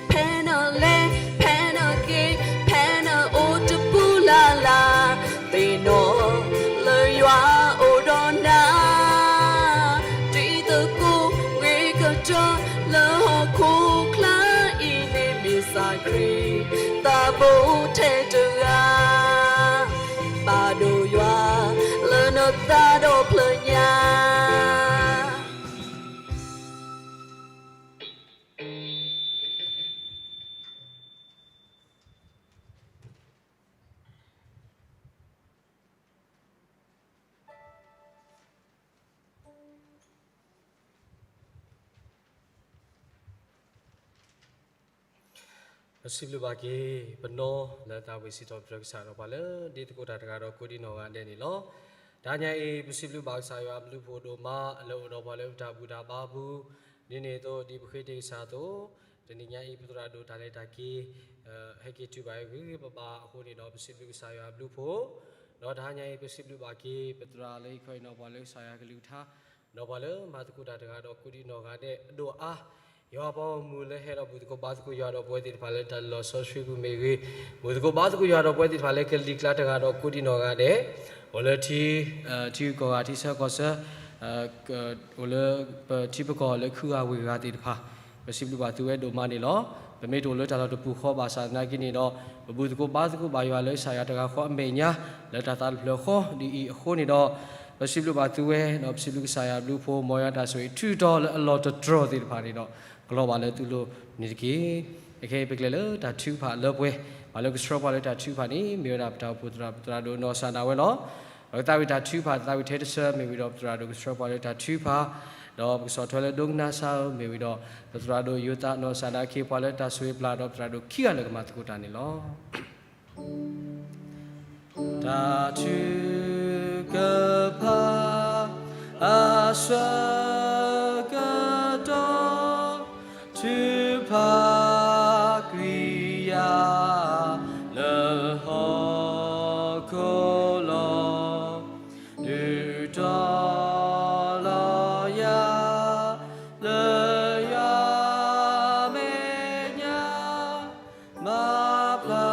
ဖဲနလဲၤ ဖဲနက့ၤ ဖဲနအိၣ်တပူၤလၢ်လၢ်, သ့ၣ်နီၣ်လၢယွၤအိၣ်ဒီးနၤ, တံၤသကိးဂ့ၤကတၢၢ်လၢဟီၣ်ခိၣ်ချၢအံၤန့ၣ် မ့ၢ်ကစၢ်ခရံာ် သးဘိထဲတဂၤ, ပာ်ဒိၣ်ယွၤလၢနသးဒီဖျၢၣ်ညါ ပစံးဘျုးဘၣ်က့ၤ ပနီၢ်လၢသးဝံၣ်စံးထီၣ်ပတြၢၤကစၢ်ဒီးပှၤလၢဒ့သကိးတၢ်တဂၤဒီးကိးဒံနီၢ်ဂၤဒဲးန့ၣ်လီၤ. တဟါညါအံၤ ပစံးဘျုးဘၣ်ကစၢ်ယွၤအဘျုးအဖှိၣ်ဒိၣ်မး လၢအိၣ်ဒီးပှၤလၢပတၢ်ဘူၣ်တၢ်ဘါပူၤ, ဒ်န့ၣ်အသိး ဒ်ပဃ့တ့ၢ်ကစၢ်အသိး, တနံၤညါအံၤ ပသရၣ်ဒိၣ်တၢ်လဲၤတၢ်က့ၤ ဟဲက့ၤတုၤဘၣ်ဂ့ၤဂ့ၤဘၣ်ဘၣ်အဃိန့ၣ်ဒီး ပစံးဘျုးကစၢ်ယွၤအဘျုးအဖှိၣ်, ဒီးတဟါညါအံၤ ပစံးဘျုးဘၣ်က့ၤ ပသရၣ်လၢဟံၣ်ခီအံၤနီၢ်ပှၤလၢကစၢ်ယွၤကလုၢ်ကထါ ဒီးပှၤလၢမၤသကိးတၢ်တဂၤဒီးကိးဒံနီၢ်ဂၤဒဲးအဒိၣ်အါ, ယွၤပှၤဂီၢ်မုၢ်လၢဟဲဒီးဘူၣ်သကိးဘါသကိးယွၤဒီးပဝဲသ့ၣ်တဖၣ်လၢတၢ်လီၢ်စီဆှံပူၤမ့ၢ်ဂ့ၤ, ဘူၣ်သကိးဘါသကိးယွၤဒီးပဝဲသ့ၣ်တဖၣ်လၢကလံၤကျါတဂၤဒီးကိးဒံနီၢ်ဂၤဒဲး, အိၣ်လၢထံ, ထံဂုၤကီၢ်ဂၤထံဆၢကီၢ်ဆၢ, အိၣ်လၢပထံပကီၢ်လၢခုဂၤဝ့ၢ်ဂၤသ့ၣ်တဖၣ်, ပစံးဘျုးဘၣ်သုဝဲဒိၣ်မးန့ၣ်လီၤ. ပမ့ၢ်တအိၣ်လၢတၢ်လီၢ်တပူၤဃီဘၣ်ဆၣ်သနာ်က့န့ၣ်ဒီး ပဘူၣ်သကိးဘါသကိးဘၣ်ယွၤလၢကစၢ်ယွၤတဂၤဃီအမဲာ်ညါ လၢတၢ်သးတဖျၢၣ်ဃီဒ်အံၤအဃိန့ၣ်ဒီး, ပစံးဘျုးဘၣ်သုဝဲဒီးပစံးဘျုးကစၢ်ယွၤအဘျုးအဖှိၣ် မ်ယွၤတၢ်ဆိၣ်ဂ့ၤထုးထီၣ်လၢအလီၢ်တတြီၢ်သ့ၣ်တဖၣ်န့ၣ်ဒီး ကလီၤဘၣ်လၢသုလိၤန့ၣ်တက့ၢ်. အခဲအံၤပကလဲၤလၢတၢ်ထုကဖၣ်အလၢပှဲၤ, ပှၤလၢကဆှၢပှၤလၢတၢ်ထုကဖၣ်န့ၣ် မ့ၢ်ဝဲဒၣ်ပတၢ်အိၣ်ဖှိၣ်သရၣ် ပသရၣ်ဒိၣ်နီၢ်စၢ်ဒၣ်ဝဲလီၤ. ပကသးဝံၣ်တၢ်ထုကဖၣ် သးဝံၣ်ထဲတဆၢ မ့ၢ်ဝံၤဒီးပသရၣ်ဒိၣ်ကဆှၢပှၤလၢတၢ်ထုကဖၣ်, ဒီးပကဆီၣ်ထွဲလၢဒိကနၣ်စၢ်ဧၢ မ့ၢ်ဝံၤဒီး ပသရၣ်ဒိၣ်ယိၤသးနီၢ်စၢ်ဒၣ်ခ့ ပှၤလၢတၢ်ဆိၣ်ဂ့ၤပျၢ်ဒီးပသရၣ်ဒိၣ်ခံဂၤလၢကမၤသကိးတၢ်န့ၣ်လီၤ. တၢ်ထုကဖၣ်အဆၢကတီၢ်, ထုကဖၣ်ကွံာ်ယၤလၢဟီၣ်ခိၣ်လီၤ, ဒုးတီၤလီၤယၤ လၢယွၤမဲာ်ညါ, မၤဖျါ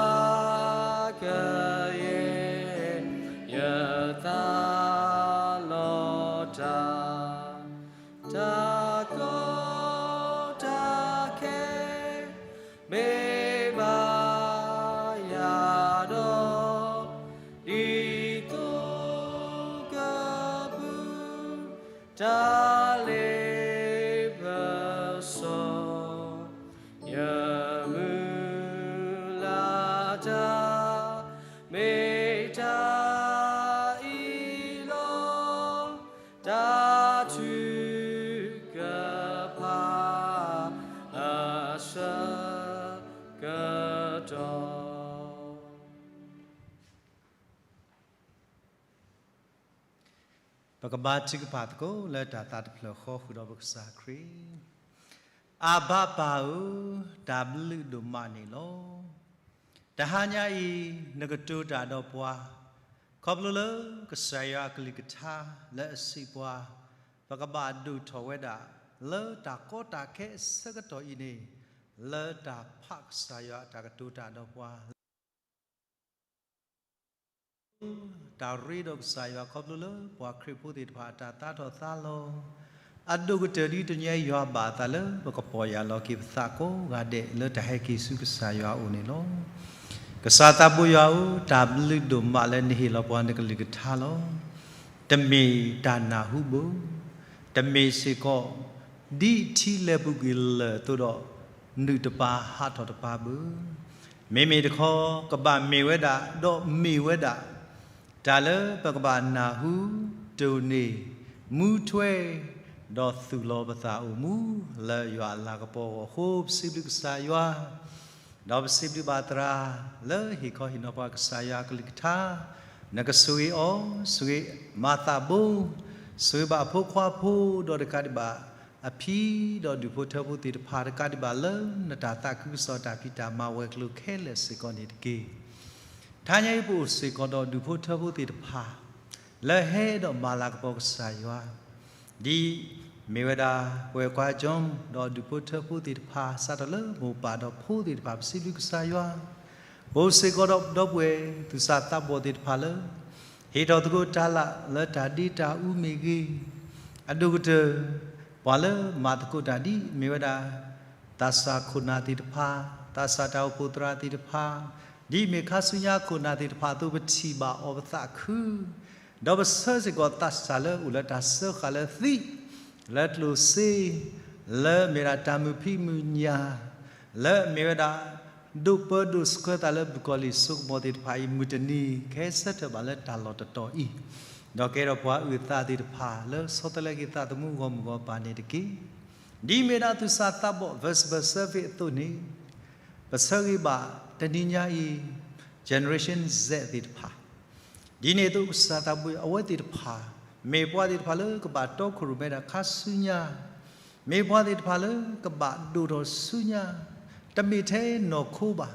ကယဲၢ် ယသးလီၤတၢ်, တၢ်ကီတၢ်ခဲ မ့ၢ်ဘၣ်ယၤဒီး ဒ်သိကပူၤ တၢ်လ့ပစီ ယမုၢ်လၢ်တၢ် မ့ၢ်တၢ်အံၤလီၤ. တၢ်ထုကဖၣ် အဆၢကတီၢ် ပကဘါထုကဖၣ်သကိးလၢတၢ်သးတဖျၢၣ်ဃီဃုာ်ဒီးပကစၢ်ခရံာ်, အၤဘၣ်ပၢ်ဧၢ, တၢ်ဘျုးဒိၣ်မးန့ၣ်လီၤ. တဟါညါအံၤ နကတိၤတၢ်ဒီးပှၤ, ခီဖျိလၢကစၢ်ယွၤအကလုၢ်ကထါလၢအစံးပှၤ, ပကဘၣ်ဒိၣ်ထီၣ်ဝဲဒၣ် လၢတၢ်ကီတၢ်ခဲအဆၢကတီၢ်အံၤန့ၣ်, လၢတၢ်ဖးကစၢ်ယွၤအတၢ်ကတိၤတၢ်ဒီးပှၤ တၢ်ရ့ဒီးကစၢ်ယွၤခီဖျိလၢပှၤခရံာ်ဖိသ့ၣ်တဖၣ်အတၢ်သးထီၣ်သးလီၤ, အဒိၣ်ကတၢၢ်ဒ်တနံၤအံၤယွၤဘၣ်အသးလၢပကပီၢ်ယၢ်လီၤက့ၤပသးကိးဂၤဒဲးလၢတၢ်ဟဲက့ၤဆူကစၢ်ယွၤအအိၣ်န့ၣ်လီၤ. ကစၢ်သးဘိယွၤဧၢ, တၢ်ဘျုးဒိၣ်မးလၢနဟ့ၣ်လီၤပှၤနကလုၢ်ကထါလီၤ. တမ့ၢ်တၢ်နၢ်ဟူဘၣ်, တမ့ၢ်စ့ၢ်ကီး ဒ်ထံလဲၤပူၤကွံာ်လၢၢ်အသိးဒီး နုာ်တပၤဟးထီၣ်တပၤဘၣ်. မ့မ့ၢ်တခီ ကဘၣ်မ့ၢ်ဝဲဒၣ် ဒီးမ့ၢ်ဝဲဒၣ် တၢ်လၢပကဘၣ်နၢ်ဟူ တိၢ်န့ၢ် မူထွဲ ဒီးသူၣ်လီၤပသးအိၣ်မူ လၢယွၤအလၤကပီၤအဂီၢ်အဃိ ပစံးဘျုးကစၢ်ယွၤ ဒီးပစံးဘျုးဘၣ်သရၣ် လၢဟ့ၣ်ခီဟ့ၣ်နီၤပှၤကစၢ်ယွၤအကလုၢ်ကထါ, နကဆိၣ်ဂ့ၤအီၤ, ဆိၣ်ဂ့ၤမၤသးဘိ, ဆိၣ်ဂ့ၤဘၣ်အဖိခွါဖိ ဒီးတကးဒံးဘၣ် အဖံဒီးဒူၣ်ဖိထၢဖိသ့ၣ်တဖၣ် တကးဒံးဘၣ်လၢနတၢ်သးခုကစီၣ်တၢ်ဖံးတၢ်မၤဝဲၤကျိၤခဲလၢာ်စ့ၢ်ကီးန့ၣ်တက့ၢ်. တဟါညါအံၤပအိၣ်စ့ၢ်ကီးဒီးဒူၣ်ဖိထၢဖိသ့ၣ်တဖၣ် လၢဟဲဒီးမၤလၤကပီၤကစၢ်ယွၤ ဒ်မ့ၢ်ဝဲဒၣ် ပဝဲၢ်ကွါကၠီ ဒီးဒူၣ်ဖိထၢဖိသ့ၣ်တဖၣ် စးထီၣ်လၢမိၢ်ပၢ်ဒီးဖိသ့ၣ်တဖၣ် ပစံးဘျုးကစၢ်ယွၤ, ပအိၣ်စ့ၢ်ကီးဒီးဒီပုၢ်ဝဲၢ်သူၣ်စၢ်သးဘီၣ်သ့ၣ်တဖၣ်လၢ ဟ့ၣ်ထီၣ်သကိးတၢ်လၢ်လၢတၢ်ဒ့တၢ်အူမ့ၢ်ဂ့ၤ, အဒိၣ်ကတၢၢ် ပှၤလၢမၤသကိးတၢ်ဒ်မ့ၢ်ဝဲဒၣ် သးစၢ်ခိၣ်နၢ်သ့ၣ်တဖၣ်, သးစၢ်တၢ်အိၣ်ဖှိၣ်သရၣ်သ့ၣ်တဖၣ်, ဒ်မ့ၢ်ခါဆူညါခိၣ်နၢ်သ့ၣ်တဖၣ်အသိး ပထံၣ်ဘၣ်အီၤပသးခု ဒီးပဆၢစ့ၢ်ကီးသးစၢ်လၢအိၣ်လၢတၢ်စၢဃာ်လၢသံ, လၢကျိၣ်စ့, လၢမ့ၢ်ဝဲဒၣ်တၢ်မုာ်ဖံးမုာ်ညၣ်, လၢမ့ၢ်ဝဲဒၣ် ဒိးပၢဒိးဆှၢသးလၢပကီၢ်လံၢ်စိကမီၤသ့ၣ်တဖၣ်အံၤ မုၢ်တနံၤ ကဟဲဆၢထၢၣ်ဘၣ်လၢတၢ်လီၢ်တတီၤအံၤ, ဒီးကဲထီၣ်ပှၤအုၣ်သးသ့ၣ်တဖၣ် လၢဆီတလဲက့ၤသးသမူဂီၢ်မုၢ်ဂီၢ်ပၤန့ၣ်တက့ၢ်. ဒ်မ့ၢ်ဒၣ်သူၣ်စၢ်သးဘီၣ် Vegetable Service အသိးန့ၣ် ပဆၢဂ့ၤဘၣ်တနံၤညါအံၤ Generation Z သ့ၣ်တဖၣ်, ဒ်န့ၣ်အသိးကစၢ်သးဘိယွၤ အဝဲသ့ၣ်တဖၣ် မ့ၢ်ပှၤသ့ၣ်တဖၣ်လၢကဘၣ်တီခိၣ်ရိၣ်မဲဒၣ်ခါဆူညါ, မ့ၢ်ပှၤသ့ၣ်တဖၣ်လၢကဘၣ်ဒိၣ်ထီၣ်ဆူညါ, တမ့ၢ်ထဲနီၢ်ခိဘၣ်,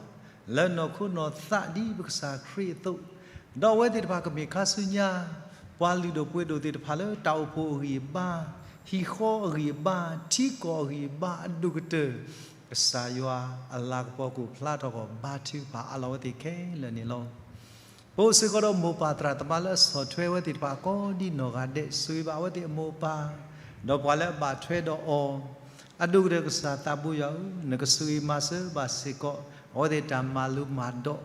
လၢနီၢ်ခိနီၢ်သးဒ်ပကစၢ်ခရံာ်အသိး, ဒီးအဝဲသ့ၣ်တဖၣ်ကမ့ၢ်ခါဆူညါ ပှၤလုၢ်ဒိၣ်ပှ့ၤဒိၣ်သ့ၣ်တဖၣ်လၢတၢ်အိၣ်ဖှိၣ်အဂံၢ်အဘါ, ဟံၣ်ဃီအဂံၢ်အဘါ, ထံကီၢ်အဂံၢ်အဘါအဒိၣ်ကတၢၢ်, ကစၢ်ယွၤအလၤကပီၤကအိၣ်ဖျါထီၣ်ကီၢ်ဘါထုကဖၣ်အးလီၤဝဲသ့ၣ်ခဲလၢာ်န့ၣ်လီၤ. ပအိၣ်စ့ၢ်ကီးဒီးမိၢ်ပၢ်သရၣ်သမါလၢအဆီၣ်ထွဲဝဲသ့ၣ်တဖၣ်ကိးဒ်နီၢ်ဂၤဒဲး, ဆိၣ်ဂ့ၤဘၣ်အဝဲသ့ၣ်အမိၢ်အပၢ်, ဒီးပှၤလၢအဘၣ်ထွဲဒီးအီၤ, အဒိၣ်ကတၢၢ်ကစၢ်သးဘိယွၤဧၢ, နကဆိၣ်ဂ့ၤမၤစၢၤဘၣ်စ့ၢ်ကီး အဝဲသ့ၣ်တၢ်မၤလိမၤဒိး,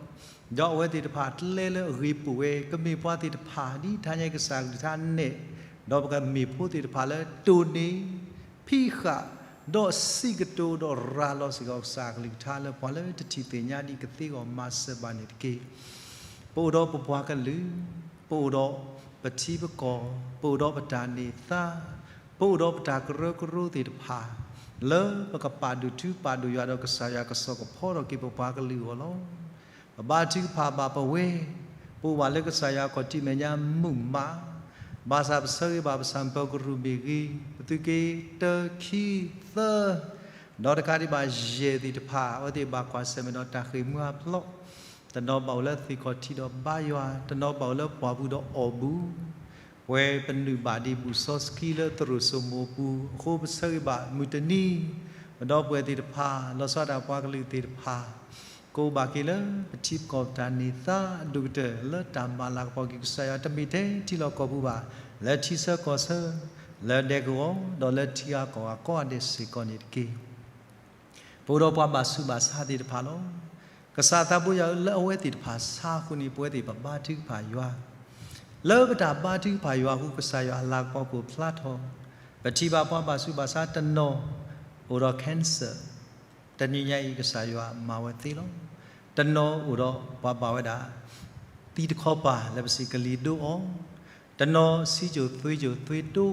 ဒီးအဝဲသ့ၣ်တဖၣ်ကျဲလၢအဂ့ၤပိာ်ဝဲ ကမ့ၢ်ပှၤသ့ၣ်တဖၣ်ဒ်တနံၤညါအံၤကစၢ်ကလုၢ်ကထါနဲၣ်, ဒီးပကမ့ၢ်ဖိသ့ၣ်တဖၣ်လၢတိၢ်န့ၢ် ဖံးဃာ်, ဒီးစံးကတိၤဒီးရၤလီၤစ့ၢ်ကီးကစၢ်ကလုၢ်ကထါလၢပှၤလၢတထံၣ်သ့ၣ်ညါဒ်ကသ့အဂီၢ် မၤစၢၤဘၣ်န့ၣ်တက့ၢ်. ပအိၣ်ဒီးပပှၤကလုာ်, ပအိၣ်ဒီးပထံပကီၢ်, ပအိၣ်ဒီးပတၢ်န့ၢ်သါ, ပအိၣ်ဒီးပတၢ်ကရၢကရိသ့ၣ်တဖၣ်, လၢပကပာ်ဒိၣ်ထူပာ်ဒိၣ်ယွၤဒီးကစၢ်ယွၤကစီၣ်ကဖီထီၣ်က့ၤပပှၤကလုာ်အဂီၢ်လီၤ. ပဘါထုကဖၣ်ဘၣ်ပဝဲ, ပအိၣ်ဘၣ်လၢကစၢ်ယွၤခီၣ်ထံးမဲာ်ညါမုာ်မး, ဘၣ်ဆၣ်ပဆၢဂ့ၤဘၣ်ပဆၣ်ပၢၤကရူၢ်မ့ၢ်ဂ့ၤ, ပသုးက့တၢခံသၢ, ဒီးတကးဒံးဘၣ်ယဲၢ်သ့ၣ်တဖၣ် အဝဲသ့ၣ်ဘၣ်ကွၢ်ဆၢၣ်မဲာ်ဒီးတၢ်ဃ့ၢ်မှံဟးဖျိး, တနီၤဘၣ်အိၣ်လၢသ့ၣ်ခီၣ်ထံးဒီးဘါယွၤ, တနီၤဘၣ်အိၣ်လၢပှၢ်ပူၤဒီးအီၣ်ဘူး ပဝဲပနုာ်ဘၣ်ဒ်ဘူၣ်စီဆှံလၢသရိာ်စိမိးအပူၤ, အဃိပဆၢဂ့ၤဘၣ်မုၢ်တနံၤ, ပဒီပုၢ်ဝဲၢ်သ့ၣ်တဖၣ်, လီၤဆီဒၣ်တၢ်ပှၤကလုာ်သ့ၣ်တဖၣ်, ကအိၣ်ဘၣ်က့ၤလၢပထံပကီၢ်ပတၢ်န့ၢ်သါအဒိၣ်ကတၢၢ်လၢတၢ်မၤလၤကပီၤက့ၤကစၢ်ယွၤ တမ့ၢ်ထဲထံလီၢ်ကီၢ်ပူၤဘၣ်, လၢထံဆၢကီၢ်ဆၢ, လၢဒဲကဝီၤ, ဒီးလၢထံဂၤကီၢ်ဂၤကိးဂၤဒဲးစ့ၢ်ကီးန့ၣ်တက့ၢ်. ပအိၣ်ဒီးပှၤဘၣ်ဆူးဘၣ်ဆါသ့ၣ်တဖၣ်လီၤ. ကစၢ်သးဘိယွၤဧၢ, လၢအဝဲသ့ၣ်တဖၣ်ဆါအဃိန့ၣ် ပဝဲသ့ၣ်ပဘါထုကဖၣ်ယွၤ, လၢပတၢ်ဘါထုကဖၣ်ယွၤအဃိ ကစၢ်ယွၤအလၤကပီၤကအိၣ်ဖျါထီၣ်, ပထံၣ်ဘၣ်ပှၤဘၣ်ဆူးဘၣ်ဆါတနီၤ, အိၣ်ဒီး cancer, တနံၤညါအံၤကစၢ်ယွၤမၤဝဲသ့လီၤ. တနီၤအိၣ်ဒီးပှၤဘၣ်ဝဲဒၣ် သံတခီပၤလၢပစံးကလံၤဒိအီၤ, တနီၤဆံးစိၤသွ့စိၤသွ့တိ,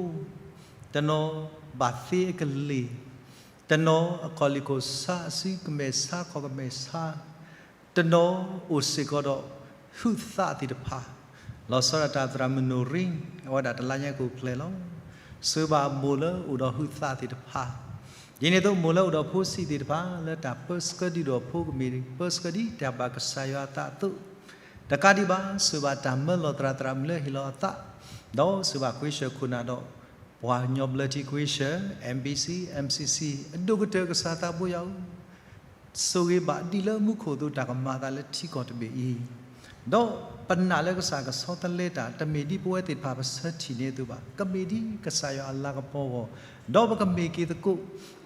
တနီၤဘၣ်သ့အကလ့ၢ်, တနီၤအခီၣ်လံၢ်ခိၣ်ဆါအစုကမဲာ်ဆါခီၣ်ကမဲာ်ဆါ, တနီၤအိၣ်စ့ၢ်ကီးဒီးဟုးသးသ့ၣ်တဖၣ်, လီၤဆီဒၣ်တၢ်သရၣ်မုၣ်နိၣ်ရံ, အဝဲဒၣ်တလါညါကအိၣ်ဖျဲၣ်လီၤ. ဆိၣ်ဂ့ၤဘၣ်မိၢ်လၢအိၣ်ဒီးဟုးသးသ့ၣ်တဖၣ်, ဒ်န့ၣ်အသိးမိၢ်လၢအိၣ်ဒီးဖိဆံးသ့ၣ်တဖၣ် လၢတၢ်ပၢဆှၢဒုးဒီးဖိကမ့ၢ်ပၢဆှၢဒ်တၢ်ဘၣ်ကစၢ်ယွၤအသးအသိး, တကးဒံးဘၣ် ဆိၣ်ဂ့ၤဘၣ်တၢ်မၢလီၤသရၣ်သရၣ်မုၣ်လၢဟ့ၣ်လီၤအသး, ဒီးဆိၣ်ဂ့ၤဘၣ်ကွ့ဆှၢခိၣ်နၢ်ဒီး ပှၤကညီဘျၢထံကွ့ဆှၢ, M B C, M C C အဒိၣ်ကတၢၢ်ကစၢ်သးဘိယွၤဧၢ, ဆိၣ်ဂ့ၤဘၣ်ဒ်လၢမူခိၣ်အသိးတၢ်ကမၤအသးလၢထံကီၢ်တဘ့ၣ်အံၤ, ဒီးပနာ်လၢကစၢ်ကဆီတလဲတၢ် တမ့ၢ်ဒ်ပဝဲသ့ၣ်တဖၣ်ပဆၢထံၣ်န့ၣ်အသိးဘၣ်, ကမ့ၢ်ဒ်ကစၢ်ယွၤအလၤကပီၤအဂီၢ်, ဒီးပကမ့ၢ်က့ၤသကိး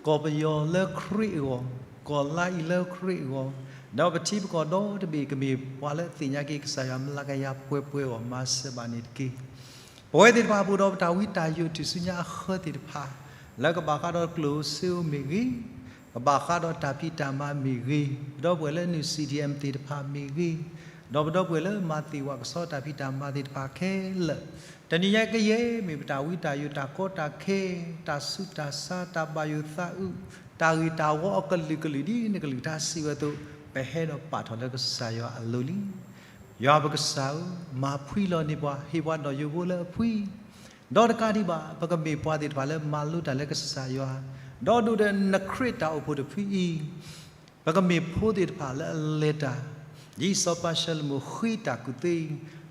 ကီၢ်ပယီၤလၢခရံာ်အဂီၢ်, ကီၢ်လါအံၤလၢခရံာ်အဂီၢ်, ဒီးပထံပကီၢ်ဒီတဘ့ၣ်ကမ့ၢ်ပှၤလၢသ့ၣ်ညါက့ၤကစၢ်ယွၤမျးကယၤပှဲၤပှဲၤအဂီၢ် မၤစၢၤဘၣ်န့ၣ်တက့ၢ်. ပဝဲသ့ၣ်တဖၣ်ပအိၣ်ဒီးပတၢ်ဝံတၢ်ယိးတုၤဆူညါအဃၢသ့ၣ်တဖၣ်, လၢကဘၣ်ဃးဒီးကျိၣ်ဧိၤစ့ဧိၤမ့ၢ်ဂ့ၤ, ကဘၣ်ဃးဒီးတၢ်ဖံးတၢ်မၤမ့ၢ်ဂ့ၤ, ပဒီပုၢ်ဝဲၢ်လၢနုာ် C D M သ့ၣ်တဖၣ်မ့ၢ်ဂ့ၤ, ဒီးပဒီပုၢ်ဝဲၢ်လၢမၤသ့ၣ်ဝဲကဆီတၢ်ဖံးတၢ်မၤသ့ၣ်တဖၣ်ခဲလၢာ်, တနံၤညါကယဲၢ်မ့ၢ်ပတၢ်ဝံတၢ်ယိးတၢ်ကီတၢ်ခဲ, တၢ်ဆူးတၢ်ဆါ, တၢ်ဘၣ်ယိၣ်သးအုး, တၢ်ဂ့ၢ်တၢ်ဝီအကလုာ်ကလုာ်ဒ်နကလုၢ်ကထါစံးဝဲအသိး, ပဟဲဒီးပာ်ထီၣ်လၢကစၢ်ယွၤအလိၤလံ. ယွၤပကစၢ်ဧၢ, မၤဖှံလီၤန့ၢ်ပှၤ, ဟ့ၣ်ပှၤဒီးယိၣ်ဘိလၢအဖှံ, ဒီးတကးဒံးဘၣ် ပကမ့ၢ်ပှၤသ့ၣ်တဖၣ်လၢမၤလိတၢ်လၢကစၢ်ယွၤ, ဒီးဒိၣ်ဒီးနခရံာ်တၢ်အိၣ်ဖှိၣ်တဖုအံၤ, ပကမ့ၢ်ဖိသ့ၣ်တဖၣ်လၢအလဲၤတၢ်, ဒ်စီၤပၤၡလိၤမိၤဃ့တၢ်ကူၣ်သ့,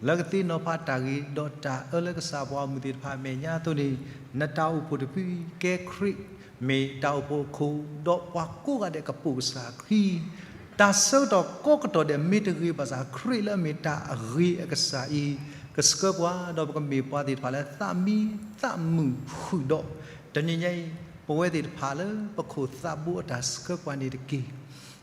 လၢကသ့နီၤဖးတၢ်ဂ့ၤဒီးတၢ်အၢလၢကစၢ်ပှၤဂီၢ်မုၢ်သ့ၣ်တဖၣ်အမဲာ်ညါအသိးန့ၣ်, နတၢ်အိၣ်ဖှိၣ်တဖုအံၤကဲခရံာ်, မ့ၢ်တၢ်အိၣ်ဖှိၣ်အခိၣ်, ဒီးပှၤကိးဂၤဒဲးကပိာ်ကစၢ်အခံ တၢ်ဆၢကတီၢ်ကိးကတီၢ်ဒဲး မ့ၢ်တဂ့ၤဘၣ်ဆၣ်ခရံာ်လၢအမ့ၢ်တၢ်အဂ့ၤအကစၢ်အံၤ, ကဆှၢပှၤ, ဒီးပကမ့ၢ်ပှၤသ့ၣ်တဖၣ်လၢသးမံသးမုာ်ဃုာ်ဒီး, တနံၤညါအံၤ, ပဝဲသ့ၣ်တဖၣ်လၢပခိၣ်သးဘိအတၢ်ဆှၢပှၤန့ၣ်တက့ၢ်.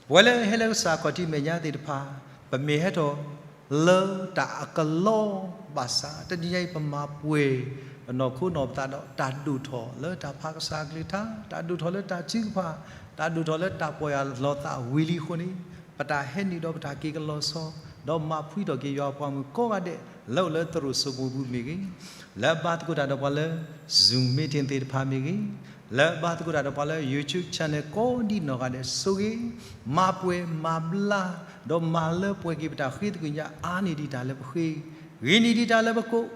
ပဝဲလၢဟဲလၢကစၢ်ခီၣ်ထံးမဲာ်ညါသ့ၣ်တဖၣ်, ပမ့ၢ်ဟဲထီၣ်လၢတၢ်အကလီဘၣ်ဆၣ်, တနံၤညါအံၤပမၤပှဲၤ ပနီၢ်ခိနီၢ်ပသးဒီးတၢ်ဒိၣ်ထီၣ်လၢတၢ်ဖးကစၢ်အကလုၢ်ကထါ, တၢ်ဒိၣ်ထီၣ်လၢတၢ်ထုကဖၣ်, တၢ်ဒိၣ်ထီၣ်လၢတၢ်ပီၢ်ယၢ်လီၤသးဝံၤလံအဃိန့ၣ်, ပတၢ်ဟဲနုာ်ဒီးပတၢ်က့ၤကလီၤဆီ, ဒီးမၤဖှံထီၣ်က့ၤယွၤပှၤမုၣ်ကိးဂၤဒဲး, လၢအိၣ်လၢသရိာ်စိမိးပူၤမ့ၢ်ဂ့ၤ, လၢအဘၣ်သကိးတၢ်ဒီးပှၤလၢ Zoom meeting သ့ၣ်တဖၣ်မ့ၢ်ဂ့ၤ, လၢအဘၣ်သကိးတၢ်ဒီးပှၤလၢ YouTube channel ကိးဒံနီၢ်ဂၤဒဲးဆိၣ်ဂ့ၤ, မၤပှဲၤမၤဘျါ, ဒီးမၤလၢပှဲၤက့ၤပတၢ်ဃ့သကွံာ်ညါ အါန့ၢ်ဒံးတၢ်လၢပဃ့, ဂ့ၤန့ၢ်ဒံးတၢ်လၢပကိး,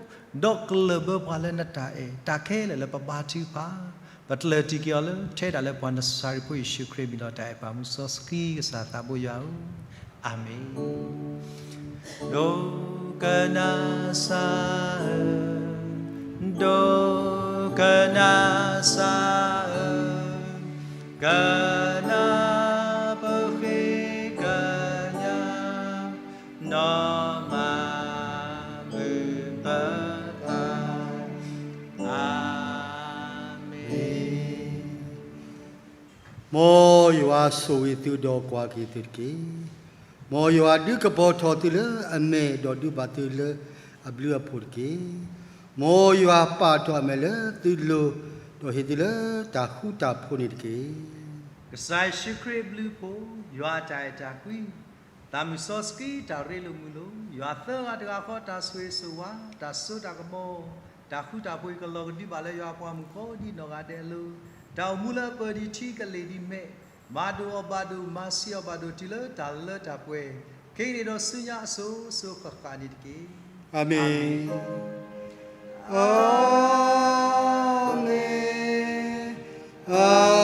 ဒီးကျၢၢ်ဘၢပှၤလၢနတၢ်အဲၣ် တၢ်ခဲလၢာ်လၢပဘါထုကဖၣ်, ပတြၢၤတံၢ်က့ၤအီၤလၢ ထဲဒၣ်လၢပှၤနစၤရ့းဖိယ့ၣ်ၡူးခရံာ်အမံၤဒီးတၢ်အဲၣ်ပာ်မူစီဆှံကစၢ်သးဘိယွၤဧၢ, အၤမ့ၣ်. ဒိကနၣ်စၢ်ဧၢ, ဒိကနၣ်စၢ်ဧၢ, ကနၣ်ပဃ့ကညး, နီၢ်မၤမုာ်ပသး, အၤမ့ၣ်. မ်ယွၤဆိၣ်ဂ့ၤသုဒီးကွၢ်က့ၤသုတက့ၢ်. မ်ယွၤဒုးကပီၤထီၣ်သုလၢအမဲာ်ဒီးဒုးဘၣ်သုလၢအဘျုးအဖှိၣ်တက့ၢ်. မ်ယွၤပာ်ထီၣ်အမဲာ်လၢသုလိၤ, ဒီးဟ့ၣ်သုလၢတၢ်ဃူတၢ်ဖိးန့ၣ်တက့ၢ်. ကစၢ်ယ့ၣ်ၡူးခရံာ်အဘျုးအဖှိၣ်, ယွၤအတၢ်အဲၣ်တၢ်ကွံ, သးမုၢ်စီဆှံတၢ်ရ့လိာ်မုာ်လိာ်, ယွၤသၢဂၤတဂၤဃီတၢ်ဆိၣ်ဂ့ၤဆိၣ်ဝါ, တၢ်စိတၢ်ကမီၤ, တၢ်ဃူတၢ်ဖိးကလီၤကဒုးဘၣ်လၢယွၤအပှၤမုၣ်ကိးဒံနီၢ်ဂၤဒဲးအလိၤ, တၢ်အိၣ်မူလၢအပၢၢ်ဒံးထံကလ့ၢ်ဒံးမဲး, ဘၣ်ဒိၣ်အီၣ်ဘၣ်ဒိၣ် မၤဆံးအီၣ်ဘၣ်ဒိၣ်တုၤလၢတၢ်လၢတၢ်ပှဲၤ, ခဲအံၤန့ၣ်ဒီးဆူညါအစိၤစိၤဃၣ်ဃၣ်န့ၣ်တက့ၢ်. အၤမ့ၣ်, အၤမ့ၣ်, အၤ